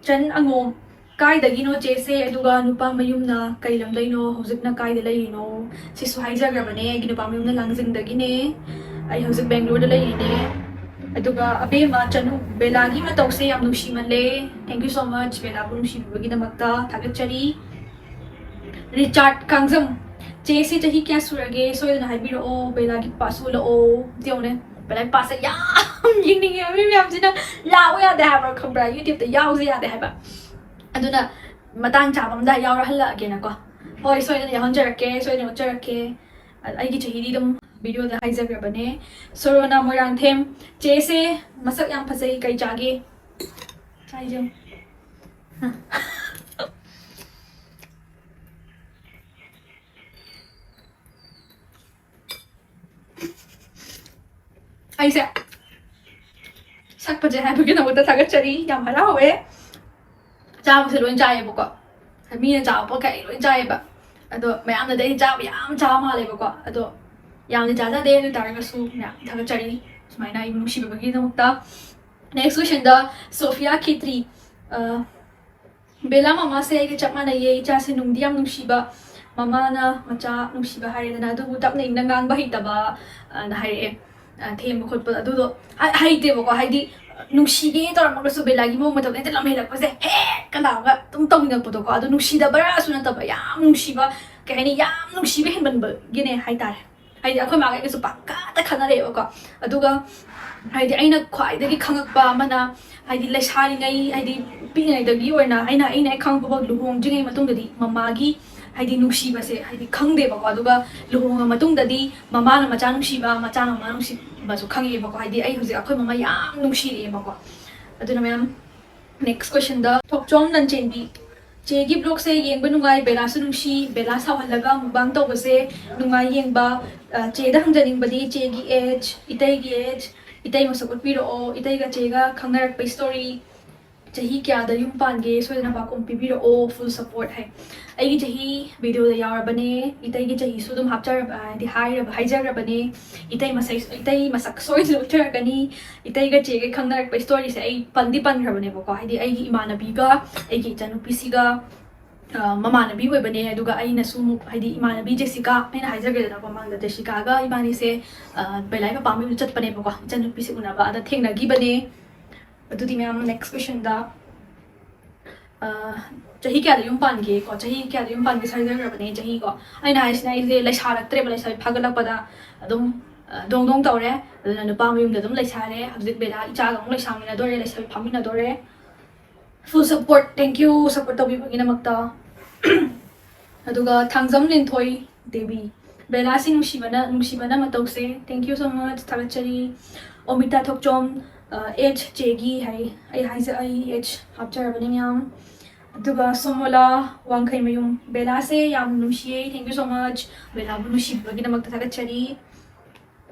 ꯆꯟ ꯑꯉꯣꯝ, "ꯀꯥꯏꯗꯒꯤꯅꯣ ꯆꯦꯁꯦ? ꯑꯗꯨꯒ ꯅꯨꯄꯥ ꯃꯌꯨꯝꯅ ꯀꯩ ꯂꯝꯗꯩꯅꯣ? ꯍꯧꯖꯤꯛꯅ ꯀꯥꯏꯗ ꯂꯩꯔꯤꯅꯣ?" ꯁꯤꯁꯨ ꯍꯥꯏꯖꯈ꯭ꯔꯕꯅꯦ, ꯑꯩꯒꯤ ꯅꯨꯄꯥ ꯃꯌꯨꯝꯅ ꯂꯥꯡꯖꯤꯡꯗꯒꯤꯅꯦ꯫ ꯑꯩ ꯍꯧꯖꯤꯛ ꯕꯦꯡꯒ꯭ꯂꯣꯔꯗ ꯂꯩꯔꯤꯅꯦ꯫ ꯑꯗꯨꯒ ꯑꯕꯦꯝꯃ ꯆꯅꯨ, "ꯕꯦꯂꯥꯒꯤ ꯃꯇꯧꯁꯦ ꯌꯥꯝ ꯅꯨꯡꯁꯤꯃꯜꯂꯦ꯫" Thank you so much ꯕꯦꯂꯥꯕꯨ ꯅꯨꯡꯁꯤꯕꯤꯕꯒꯤꯗꯃꯛꯇ ꯊꯥꯒꯠꯆꯔꯤ꯫ ꯔꯤꯆꯥꯔꯠ ꯀꯥꯡꯖꯝ, "ꯆꯦꯁꯦ ꯆꯍꯤ ꯀꯌꯥ ꯁꯨꯔꯒꯦ? ꯁꯣꯏꯗꯅ ꯍꯥꯏꯕꯤꯔꯛꯑꯣ, ꯕꯦꯂꯥꯒꯤ ꯄꯄꯥꯁꯨ ꯎꯠꯂꯛꯑꯣ꯫" ꯌꯦꯡꯉꯨꯅꯦ, ꯕꯦꯂꯥꯒꯤ ꯄꯄꯥꯁꯦ ꯌꯥꯝ ꯌꯦꯡꯅꯤꯡꯉꯦꯕ꯫ ꯃꯤ ꯃꯌꯥꯝꯁꯤꯅ ꯂꯥꯛꯑꯣ ꯌꯥꯗꯦ ꯍꯥꯏꯕ, ꯈꯪꯕ꯭ꯔꯥ? ꯌꯨꯇ꯭ꯌꯨꯕꯇ ꯌꯥꯎꯁꯦ ꯌꯥꯗꯦ ꯍꯥꯏꯕ꯫ ꯑꯗꯨꯅ ꯃꯇꯥꯡ ꯆꯥꯕ ꯑꯝꯗ ꯌꯥꯎꯔꯍꯜꯂꯛꯑꯒꯦꯅꯀꯣ꯫ ꯍꯣꯏ, ꯁꯣꯏꯗꯅ ꯌꯥꯎꯍꯟꯖꯔꯛꯀꯦ, ꯁꯣꯏꯗꯅ ꯎꯠꯆꯔꯛꯀꯦ꯫ ꯑ-, ꯑꯩꯒꯤ ꯆꯍꯤꯗꯤ ꯑꯗꯨꯝ ꯚꯤꯗꯤꯑꯣꯗ ꯍꯥꯏꯖꯈ꯭ꯔꯕꯅꯦ꯫ ꯁꯣꯔꯣꯅꯥ ꯃꯣꯏꯔꯥꯡꯊꯦꯝ, "ꯆꯦꯁꯦ ꯃꯁꯛ ꯌꯥꯝ ꯐꯖꯩ, ꯀꯩ ꯆꯥꯒꯦ?" ꯆꯥꯏꯖꯝ꯫ ꯑꯩꯁꯦ ꯁꯛ ꯐꯖꯩ ꯍꯥꯏꯕꯒꯤꯗꯃꯛꯇ ꯊꯥꯒꯠꯆꯔꯤ, ꯌꯥꯝ ꯍꯔꯥꯎꯋꯦ꯫ ꯆꯥꯕꯁꯦ ꯂꯣꯏ ꯆꯥꯏꯌꯦꯕꯀꯣ, ꯃꯤꯅ ꯆꯥꯕ ꯄꯣꯠ ꯀꯩ ꯂꯣꯏ ꯆꯥꯏꯌꯦꯕ꯫ ꯑꯗꯣ ꯃꯌꯥꯝꯅꯗꯤ ꯑꯩ ꯆꯥꯕ ꯌꯥꯝ ꯆꯥꯕ ꯃꯥꯜꯂꯦꯕꯀꯣ, ꯑꯗꯣ ꯌꯥꯝꯅ ꯆꯥꯖꯗꯦ꯫ ꯑꯗꯨ ꯑꯣꯏ ꯇꯥꯔꯒꯁꯨ ꯃꯌꯥꯝ ꯊꯥꯒꯠꯆꯔꯤ ꯁꯨꯃꯥꯏꯅ ꯑꯩꯕꯨ ꯅꯨꯡꯁꯤꯕꯤꯕꯒꯤꯗꯃꯛꯇ꯫ ꯅꯦꯛꯁ ꯀꯣꯏꯁꯟꯗ ꯁꯣꯐꯤꯌꯥ ꯈꯦꯇ꯭ꯔꯤ, ꯑ, "ꯕꯦꯂꯥ ꯃꯃꯥꯁꯦ ꯑꯩꯒ ꯆꯞ ꯃꯥꯟꯅꯩꯌꯦ, ꯏꯆꯥꯁꯦ ꯅꯨꯡꯗꯤ ꯌꯥꯝ ꯅꯨꯡꯁꯤꯕ, ꯃꯃꯥꯅ ꯃꯆꯥ ꯅꯨꯡꯁꯤꯕ ꯍꯥꯏꯔꯦꯗꯅ, ꯑꯗꯨꯕꯨ ꯇꯞꯅ ꯏꯪꯅ ꯉꯥꯡꯕ ꯍꯩꯇꯕ", ꯑꯅ ꯍꯥꯏꯔꯛꯑꯦ꯫ ꯑ, ꯊꯦꯝꯕ ꯈꯣꯠꯄ ꯑꯗꯨꯗꯣ ꯍ-, ꯍꯩꯇꯦꯕꯀꯣ, ꯍꯥꯏꯗꯤ ꯅꯨꯡꯁꯤꯒꯦ ꯇꯧꯔꯝꯃꯒꯁꯨ ꯕꯦꯂꯥꯒꯤ ꯃꯑꯣꯡ ꯃꯇꯧꯗ ꯍꯦꯛꯇ ꯂꯝꯍꯦꯜꯂꯛꯄꯁꯦ ꯍꯦꯛ ꯀꯅꯥꯒ ꯑꯗꯨꯝ ꯇꯧꯅꯤꯡꯉꯛꯄꯗꯣꯀꯣ꯫ ꯑꯗꯣ ꯅꯨꯡꯁꯤꯗꯕꯔꯥꯁꯨ ꯅꯠꯇꯕ, ꯌꯥꯝ ꯅꯨꯡꯁꯤꯕ, ꯀꯩ ꯍꯥꯏꯅꯤ, ꯌꯥꯝ ꯅꯨꯡꯁꯤꯕ ꯍꯦꯟꯃꯟꯕꯒꯤꯅꯦ ꯍꯥꯏꯇꯥꯔꯦ꯫ ꯍꯥꯏꯗꯤ ꯑꯩꯈꯣꯏ ꯃꯥꯒ ꯑꯩꯒꯁꯨ ꯄꯪꯀꯞ ꯈꯠꯅꯔꯛꯑꯦꯕꯀꯣ꯫ ꯑꯗꯨꯒ ꯍꯥꯏꯗꯤ ꯑꯩꯅ ꯈ꯭ꯋꯥꯏꯗꯒꯤ ꯈꯪꯉꯛꯄ ꯑꯃꯅ, ꯍꯥꯏꯗꯤ ꯂꯩꯁꯥꯔꯤꯉꯩ, ꯍꯥꯏꯗꯤ ꯄꯤꯛꯏꯉꯩꯗꯒꯤ ꯑꯣꯏꯅ ꯑꯩꯅ ꯑꯩꯅ ꯍꯦꯛ ꯈꯪꯉꯛꯄꯐꯥꯎ ꯂꯨꯍꯣꯡꯗ꯭ꯔꯤꯉꯩ ꯃꯇꯨꯡꯗꯗꯤ ꯃꯃꯥꯒꯤ ꯍꯥꯏꯗꯤ ꯅꯨꯡꯁꯤꯕꯁꯦ ꯍꯥꯏꯗꯤ ꯈꯪꯗꯦꯕꯀꯣ꯫ ꯑꯗꯨꯒ ꯂꯨꯍꯣꯡꯉ ꯃꯇꯨꯡꯗꯗꯤ ꯃꯃꯥꯅ ꯃꯆꯥ ꯅꯨꯡꯁꯤꯕ, ꯃꯆꯥꯅ ꯃꯃꯥ ꯅꯨꯡꯁꯤꯕꯁꯨ ꯈꯪꯉꯛꯑꯦꯕꯀꯣ꯫ ꯍꯥꯏꯗꯤ ꯑꯩ ꯍꯧꯖꯤꯛ ꯑꯩꯈꯣꯏ ꯃꯃꯥ ꯌꯥꯝ ꯅꯨꯡꯁꯤꯔꯛꯑꯦꯕꯀꯣ꯫ ꯑꯗꯨꯅ ꯃꯌꯥꯝ, next questionꯗ ꯊꯣꯛꯆꯣꯝ ꯂꯟꯆꯦꯟꯕꯤ, ꯆꯦꯒꯤ vlogꯁꯦ ꯌꯦꯡꯕ ꯅꯨꯡꯉꯥꯏ, ꯕꯦꯂꯥꯁꯨ ꯅꯨꯡꯁꯤ, ꯕꯦꯂꯥ ꯁꯥꯎꯍꯜꯂꯒ mukbang ꯇꯧꯕꯁꯦ ꯅꯨꯡꯉꯥꯏ ꯌꯦꯡꯕ꯫ ꯑ, ꯆꯦꯗ ꯍꯪꯖꯅꯤꯡꯕꯗꯤ ꯆꯦꯒꯤ age, ꯏꯇꯩꯒꯤ age, ꯏꯇꯩ ꯃꯁꯛ ꯎꯠꯄꯤꯔꯛꯑꯣ, ꯏꯇꯩꯒ ꯆꯦꯒ ꯈꯪꯅꯔꯛꯄ story, ꯆꯍꯤ ꯀꯌꯥꯗ ꯌꯨꯝ ꯄꯥꯟꯒꯦ, ꯁꯣꯏꯗꯅ ꯄꯥꯎꯈꯨꯝ ꯄꯤꯕꯤꯔꯛꯑꯣ, full support ꯍꯥꯏ꯫ ꯑꯩꯒꯤ ꯆꯍꯤ videoꯗ ꯌꯥꯎꯔꯕꯅꯦ, ꯏꯇꯩꯒꯤ ꯆꯍꯤꯁꯨ ꯑꯗꯨꯝ ꯍꯥꯞꯆꯔꯕ, ꯍꯥꯏꯗꯤ ꯍꯥꯏꯔꯕ, ꯍꯥꯏꯖꯈ꯭ꯔꯕꯅꯦ꯫ ꯏꯇꯩ ꯃꯁꯛ, ꯏꯇꯩ ꯃꯁꯛ ꯁꯣꯏꯗꯅ ꯎꯠꯆꯔꯛꯀꯅꯤ꯫ ꯏꯇꯩꯒ ꯆꯦꯒ ꯈꯪꯅꯔꯛꯄ storyꯁꯦ ꯑꯩ ꯄꯟꯗꯤ ꯄꯟꯈ꯭ꯔꯕꯅꯦꯕꯀꯣ꯫ ꯍꯥꯏꯗꯤ ꯑꯩꯒꯤ ꯏꯃꯥꯟꯅꯕꯤꯒ ꯑꯩꯒꯤ ꯏꯆꯟꯅꯨꯄꯤꯁꯤꯒ, ꯑ, ꯃꯃꯥꯟꯅꯕꯤ ꯑꯣꯏꯕꯅꯦ꯫ ꯑꯗꯨꯒ ꯑꯩꯅꯁꯨ ꯑꯃꯨꯛ, ꯍꯥꯏꯗꯤ ꯏꯃꯥꯟꯅꯕꯤ ꯖꯦꯁꯤꯀꯥ, ꯑꯩꯅ ꯍꯥꯏꯖꯈ꯭ꯔꯦꯗꯅꯀꯣ ꯃꯃꯥꯡꯗ, ꯖꯦꯁꯤꯀꯥꯒ ꯏꯕꯥꯅꯤꯁꯦ, ꯑ, ꯕꯦꯂꯥꯏ ꯃꯄꯥꯝ ꯌꯨꯝꯗ ꯆꯠꯄꯅꯦꯕꯀꯣ, ꯏꯆꯟꯅꯨꯄꯤꯁꯦ ꯎꯅꯕ꯫ ꯑꯗ ꯊꯦꯡꯅꯈꯤꯕꯅꯦ꯫ ꯑꯗꯨꯗꯤ ꯃꯌꯥꯝ, next questionꯗ, ꯑ, ꯆꯍꯤ ꯀꯌꯥꯗ ꯌꯨꯝ ꯄꯥꯟꯒꯦ ꯀꯣ? ꯆꯍꯤ ꯀꯌꯥꯗ ꯌꯨꯝ ꯄꯥꯟꯒꯦ ꯍꯥꯏꯖꯈ꯭ꯔꯕꯅꯦ, ꯆꯍꯤ ꯀꯣ꯫ ꯑꯩꯅ ꯍꯥꯏꯁꯤꯅ ꯑꯩꯁꯦ ꯂꯩꯁꯥꯔꯛꯇ꯭ꯔꯦꯕ, ꯂꯩꯁꯥꯕꯤ ꯐꯥꯒꯠꯂꯛꯄꯗ ꯑꯗꯨꯝ, ꯑ, ꯗꯣꯡ ꯗꯣꯡ ꯇꯧꯔꯦ꯫ ꯑꯗꯨꯅ ꯅꯨꯄꯥ ꯃꯌꯨꯝꯗ ꯑꯗꯨꯝ ꯂꯩꯁꯥꯔꯦ꯫ ꯍꯧꯖꯤꯛ ꯕꯦꯂꯥ ꯏꯆꯥꯒ ꯑꯃꯨꯛ ꯂꯩꯁꯥꯃꯤꯟꯅꯗꯣꯔꯦ, ꯂꯩꯁꯥꯕꯤ ꯐꯥꯃꯤꯟꯅꯗꯣꯔꯦ꯫ Full support, thank you, support ꯇꯧꯕꯤꯕꯒꯤꯗꯃꯛꯇ꯫ ꯑꯗꯨꯒ ꯊꯥꯡꯖꯝ ꯂꯤꯟꯊꯣꯏ ꯗꯦꯕꯤ, ꯕꯦꯂꯥꯁꯤ ꯅꯨꯡꯁꯤꯕꯅ, ꯅꯨꯡꯁꯤꯕꯅ ꯃꯇꯧꯁꯦ, thank you so much, ꯊꯥꯒꯠꯆꯔꯤ꯫ ꯑꯣꯃꯤꯇꯥ ꯊꯣꯛꯆꯣꯝ, ꯑ, age ꯆꯦꯒꯤ ꯍꯥꯏ, ꯑꯩ ꯍꯥꯏꯖ-, ꯑꯩ age ꯍꯥꯞꯆꯔꯕꯅꯤ ꯃꯌꯥꯝ꯫ ꯑꯗꯨꯒ ꯁꯣꯃꯣꯂꯥ ꯋꯥꯡꯈꯩꯃꯌꯨꯝ, ꯕꯦꯂꯥꯁꯦ ꯌꯥꯝ ꯅꯨꯡꯁꯤꯌꯦ, thank you so much, ꯕꯦꯂꯥꯕꯨ ꯅꯨꯡꯁꯤꯕꯤꯕꯒꯤꯗꯃꯛꯇ ꯊꯥꯒꯠꯆꯔꯤ꯫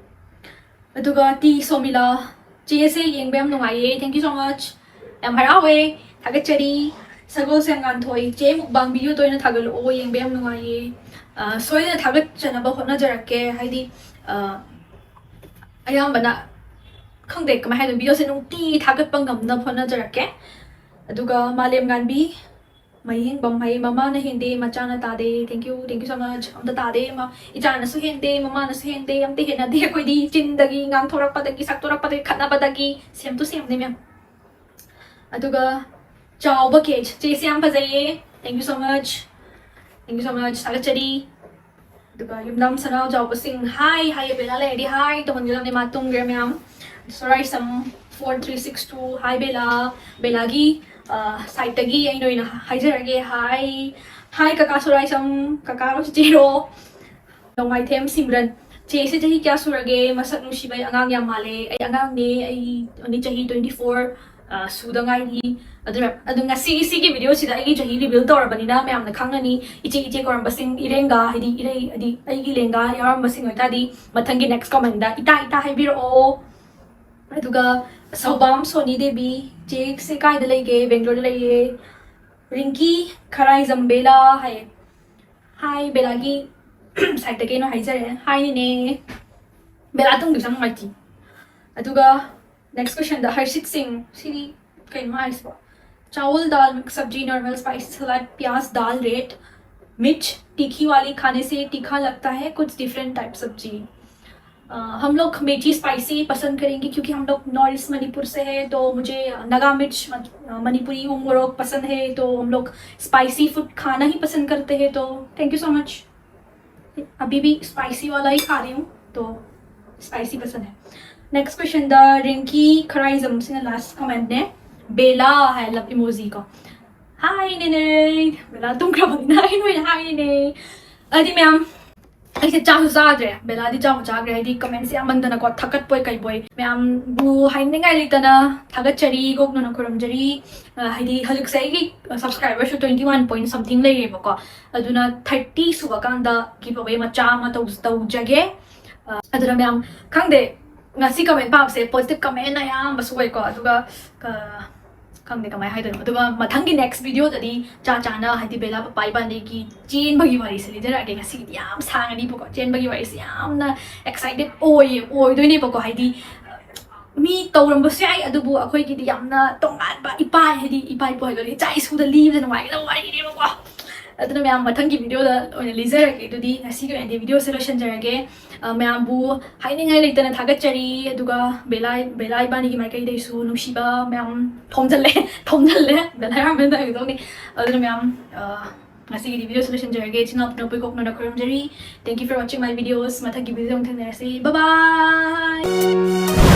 ꯑꯗꯨꯒ ꯇꯤ ꯁꯣꯃꯤꯂꯥ, ꯆꯦꯁꯦ ꯌꯦꯡꯕ ꯌꯥꯝ ꯅꯨꯡꯉꯥꯏꯌꯦ, thank you so much, ꯌꯥꯝ ꯍꯔꯥꯎꯋꯦ, ꯊꯥꯒꯠꯆꯔꯤ꯫ ꯁꯒꯣꯜꯁꯦꯝ ꯉꯥꯟꯊꯣꯏ, ꯆꯦ mukbang videoꯗ ꯑꯣꯏꯅ ꯊꯥꯒꯠꯂꯛꯑꯣ, ꯌꯦꯡꯕ ꯌꯥꯝ ꯅꯨꯡꯉꯥꯏꯌꯦ꯫ ꯑ, ꯁꯣꯏꯗꯅ ꯊꯥꯒꯠꯆꯅꯕ ꯍꯣꯠꯅꯖꯔꯛꯀꯦ, ꯍꯥꯏꯗꯤ, ꯑ, ꯑꯌꯥꯝꯕꯅ, ꯈꯪꯗꯦ ꯀꯃꯥꯏ ꯍꯥꯏꯗꯣꯏꯅꯣ, videoꯁꯦ ꯅꯨꯡꯇꯤꯒꯤ ꯊꯥꯒꯠꯄ ꯉꯝꯅꯕ ꯍꯣꯠꯅꯖꯔꯛꯀꯦ꯫ ꯑꯗꯨꯒ ꯃꯥꯂꯦꯝ ꯉꯥꯟꯕꯤ, ꯃꯌꯦꯡꯕꯝ ꯍꯥꯏꯌꯦ, ꯃꯃꯥꯅ ꯍꯦꯟꯗꯦ, ꯃꯆꯥꯅ ꯇꯥꯗꯦ, thank you, thank you so much, ꯑꯝꯇ ꯇꯥꯗꯦ, ꯃ-, ꯏꯆꯥꯅꯁꯨ ꯍꯦꯟꯗꯦ, ꯃꯃꯥꯅꯁꯨ ꯍꯦꯟꯗꯦ, ꯑꯝꯇ ꯍꯦꯟꯅꯗꯦ ꯑꯩꯈꯣꯏꯗꯤ, ꯆꯤꯟꯗꯒꯤ, ꯉꯥꯡꯊꯣꯔꯛꯄꯗꯒꯤ, ꯁꯛꯇꯣꯔꯛꯄꯗꯒꯤ, ꯈꯠꯅꯕꯗꯒꯤ, same to sameꯅꯦ ꯃꯦꯝ꯫ ꯑꯗꯨꯒ ꯆꯥꯎꯕ ꯀꯦ, ꯆꯦꯁꯦ ꯌꯥꯝ ꯐꯖꯩꯌꯦ, thank you so much, thank you so much, ꯊꯥꯒꯠꯆꯔꯤ꯫ ꯑꯗꯨꯒ ꯌꯨꯝꯅꯥꯝ ꯁꯅꯥꯎ ꯆꯥꯎꯕꯁꯤꯡ, ꯍꯥꯏ ꯍꯥꯏꯌꯦ, ꯕꯦꯂꯥ ꯂꯩꯔꯗꯤ ꯍꯥꯏ ꯇꯧꯍꯟꯒꯗꯕꯅꯦ, ꯃꯥ ꯇꯨꯝꯈ꯭ꯔꯦ ꯃꯌꯥꯝ꯫ ꯁꯣꯔꯥꯏꯁꯝ four three six two, ꯍꯥꯏ ꯕꯦꯂꯥ꯫ ꯕꯦꯂꯥꯒꯤ ꯁꯥꯏꯠꯇꯒꯤ ꯑꯩꯅ ꯑꯣꯏꯅ ꯍꯥꯏꯖꯔꯒꯦ꯫ ꯍꯥꯏ ꯍꯥꯏ ꯀꯀꯥ ꯁꯣꯔꯥꯏꯁꯝ, ꯀꯀꯥ ꯆꯦꯔꯣ꯫ ꯅꯣꯡꯃꯥꯏꯊꯦꯝ ꯁꯤꯝꯔꯟ, ꯆꯦꯁꯦ ꯆꯍꯤ ꯀꯌꯥ ꯁꯨꯔꯒꯦ? ꯃꯁꯛ ꯅꯨꯡꯁꯤꯕ ꯑꯉꯥꯡ ꯌꯥꯝ ꯃꯥꯜꯂꯦ꯫ ꯑꯩ ꯑꯉꯥꯡꯅꯦ, ꯑꯩ only ꯆꯍꯤ twenty four ꯁꯨꯗ ꯉꯥꯏꯔꯤ꯫ ꯑꯗꯨꯅ ꯑꯗꯨ ꯉꯁꯤꯒꯤ ꯁꯤꯒꯤ ꯚꯤꯗꯤꯑꯣꯁꯤꯗ ꯑꯩꯒꯤ ꯆꯍꯤ ꯔꯤꯚꯤꯜ ꯇꯧꯔꯕꯅꯤꯅ ꯃꯌꯥꯝꯅ ꯈꯪꯉꯅꯤ꯫ ꯏꯆꯦ ꯏꯆꯦ ꯀꯧꯔꯝꯕꯁꯤꯡ, ꯏꯔꯦꯡꯒ, ꯍꯥꯏꯗꯤ ꯏꯔꯩ, ꯍꯥꯏꯗꯤ ꯑꯩꯒꯤ ꯂꯦꯡꯒꯥ ꯌꯥꯎꯔꯝꯕꯁꯤꯡ ꯑꯣꯏꯇꯥꯔꯗꯤ ꯃꯊꯪꯒꯤ ꯅꯦꯛꯁ ꯀꯃꯦꯟꯗ ꯏꯇꯥ ꯏꯇꯥ ꯍꯥꯏꯕꯤꯔꯛꯑꯣ꯫ ꯑꯗꯨꯒ ꯁꯧꯕꯥꯝ ꯁꯣꯅꯤ ꯗꯦꯕꯤ, ꯆꯦꯁꯦ ꯀꯥꯏꯗ ꯂꯩꯒꯦ? ꯕꯦꯡꯒ꯭ꯂꯣꯔꯗ ꯂꯩꯌꯦ꯫ ꯔꯤꯡꯀꯤ ꯈꯔꯥꯏꯖꯝ ꯕꯦꯂꯥ ꯍꯥꯏꯌꯦ꯫ ꯍꯥꯏ ꯕꯦꯂꯥꯒꯤ ꯁꯥꯏꯠꯇ ꯀꯩꯅꯣ ꯍꯥꯏꯖꯔꯦ꯫ ꯍꯥꯏꯅꯦ꯫ ꯕꯦꯂꯥ ꯇꯨꯝꯈꯤꯕꯁꯦ ꯌꯥꯝ ꯅꯨꯡꯉꯥꯏꯇꯦ꯫ ꯑꯗꯨꯒ ꯅꯦꯛꯁ ꯀꯣꯏꯁꯟꯗ ꯍꯔꯁꯤꯠ ꯁꯤꯡ, ꯁꯤꯗꯤ ꯀꯩꯅꯣ ꯍꯥꯏꯁꯤꯕꯣ? चावल दाल मिक्स सब्जी, नॉर्मल स्पाइसी सलाद, प्याज दाल रेट, मिर्च तीखी वाली खाने से तीखा लगता है, कुछ डिफरेंट टाइप सब्जी। अ, हम लोग मिर्ची स्पाइसी पसंद करेंगे क्योंकि हम लोग नॉर्थ ईस्ट मणिपुर से है, तो मुझे नगा मिर्च मत-, अ, मणिपुरी उमोरोक पसंद है, तो हम लोग स्पाइसी फूड खाना ही पसंद करते हैं। तो थैंक यू सो मच। अभी भी स्पाइसी वाला ही खा रही हूँ, तो स्पाइसी पसंद है। नेक्स्ट क्वेश्चन द रिंकी खराइजम से लास्ट कमेंट ने बेला है लव इमोजी को। हाय नेने, बेला तुम क्या बोलना है? हाय नेने। अरे मैम, ꯑꯩꯁꯦ ꯆꯥꯁꯨ ꯆꯥꯗ꯭ꯔꯦ, ꯕꯦꯂꯥꯗꯤ ꯆꯥꯕ ꯆꯥꯈ꯭ꯔꯦ꯫ ꯍꯥꯏꯗꯤ ꯀꯃꯦꯟꯁꯦ ꯌꯥꯝꯃꯟꯗꯅꯀꯣ, ꯊꯥꯒꯠꯄꯣꯏ ꯀꯩꯕꯣꯏ꯫ ꯃꯌꯥꯝꯕꯨ ꯍꯥꯏꯅꯤꯡꯉꯥꯏ ꯂꯩꯇꯅ ꯊꯥꯒꯠꯆꯔꯤ, ꯒꯣꯛꯅꯅ ꯈꯨꯔꯨꯝꯖꯔꯤ꯫ ꯑ, ꯍꯥꯏꯗꯤ ꯍꯧꯖꯤꯛꯁꯦ ꯑꯩꯒꯤ ꯁꯕꯁꯀ꯭ꯔꯥꯏꯕꯔꯁꯨ twenty one point something ꯂꯩꯔꯦꯕꯀꯣ, ꯑꯗꯨꯅ thirty ꯁꯨꯕ ꯀꯥꯟꯗ ꯒꯤꯞ ꯑꯋꯦ ꯃꯆꯥ ꯑꯃ ꯇꯧ-, ꯇꯧꯖꯒꯦ꯫ ꯑ, ꯑꯗꯨꯅ ꯃꯌꯥꯝ, ꯈꯪꯗꯦ, ꯉꯁꯤ ꯀꯃꯦꯟ ꯄꯥꯕꯁꯦ ꯄꯣꯖꯤꯇꯤꯚ ꯀꯃꯦꯟ ꯑꯌꯥꯝꯕꯁꯨ ꯑꯣꯏꯀꯣ, ꯑꯗꯨꯒ, ꯑ, ꯈꯪꯗꯦ ꯀꯃꯥꯏꯅ ꯍꯥꯏꯗꯣꯏꯅꯣ꯫ ꯑꯗꯨꯒ ꯃꯊꯪꯒꯤ ꯅꯦꯛꯁ ꯚꯤꯗꯤꯑꯣꯗꯗꯤ ꯆꯥ ꯆꯥꯅ, ꯍꯥꯏꯗꯤ ꯕꯦꯂꯥ ꯄꯄꯥ ꯏꯕꯥꯅꯤꯒꯤ ꯆꯦꯟꯕꯒꯤ ꯋꯥꯔꯤꯁꯦ ꯂꯤꯖꯔꯛꯑꯒꯦ꯫ ꯉꯁꯤꯒꯤꯗꯤ ꯌꯥꯝ ꯁꯥꯡꯉꯅꯤꯕꯀꯣ, ꯆꯦꯟꯕꯒꯤ ꯋꯥꯔꯤꯁꯦ ꯌꯥꯝꯅ ꯑꯦꯛꯁꯥꯏꯇꯦꯠ ꯑꯣꯏꯌꯦ, ꯑꯣꯏꯗꯣꯏꯅꯦꯕꯀꯣ꯫ ꯍꯥꯏꯗꯤ ꯃꯤ ꯇꯧꯔꯝꯕꯁꯨ ꯌꯥꯏ, ꯑꯗꯨꯕꯨ ꯑꯩꯈꯣꯏꯒꯤꯗꯤ ꯌꯥꯝꯅ ꯇꯣꯉꯥꯟꯕ ꯏꯄꯥ, ꯍꯥꯏꯗꯤ ꯏꯄꯥ ꯏꯄꯨ ꯍꯥꯏꯗꯣꯏꯔꯦ, ꯏꯆꯥ ꯏꯁꯨꯗ ꯂꯤꯕꯗ ꯅꯨꯡꯉꯥꯏꯒꯗꯕ ꯋꯥꯔꯤꯅꯦꯕꯀꯣ꯫ ꯑꯗꯨꯅ ꯃꯌꯥꯝ ꯃꯊꯪꯒꯤ ꯚꯤꯗꯤꯑꯣꯗ ꯑꯣꯏꯅ ꯂꯤꯖꯔꯒꯦ꯫ ꯑꯗꯨꯗꯤ ꯉꯁꯤꯒꯤ ꯑꯣꯏꯅꯗꯤ ꯚꯤꯗꯤꯑꯣꯁꯦ ꯂꯣꯏꯁꯤꯟꯖꯔꯒꯦ꯫ ꯑ, ꯃꯌꯥꯝꯕꯨ ꯍꯥꯏꯅꯤꯡꯉꯥꯏ ꯂꯩꯇꯅ ꯊꯥꯒꯠꯆꯔꯤ꯫ ꯑꯗꯨꯒ ꯕꯦꯂꯥ, ꯕꯦꯂꯥ ꯏꯕꯥꯅꯤꯒꯤ ꯃꯥꯏꯀꯩꯗꯩꯁꯨ ꯅꯨꯡꯁꯤꯕ ꯃꯌꯥꯝ ꯊꯣꯝꯖꯜꯂꯦ, ꯊꯣꯝꯖꯜꯂꯦ꯫ ꯕꯦꯂꯥ ꯌꯥꯝ ꯍꯥꯏꯒꯗꯧꯅꯤ꯫ ꯑꯗꯨꯅ ꯃꯌꯥꯝ, ꯑ, ꯉꯁꯤꯒꯤꯗꯤ video ꯁꯤ ꯂꯣꯏꯁꯤꯟꯖꯔꯒꯦ꯫ ꯏꯆꯤꯟ ꯏꯅꯥꯎ ꯄꯨꯝꯅꯃꯛꯄꯨ ꯏꯀꯣꯛꯅꯅ ꯈꯨꯔꯨꯝꯖꯔꯤ꯫ Thank you for watching my videos. ꯃꯊꯪꯒꯤ video ꯑꯃꯨꯛ ꯊꯦꯡꯅꯔꯁꯤ꯫ Bye bye.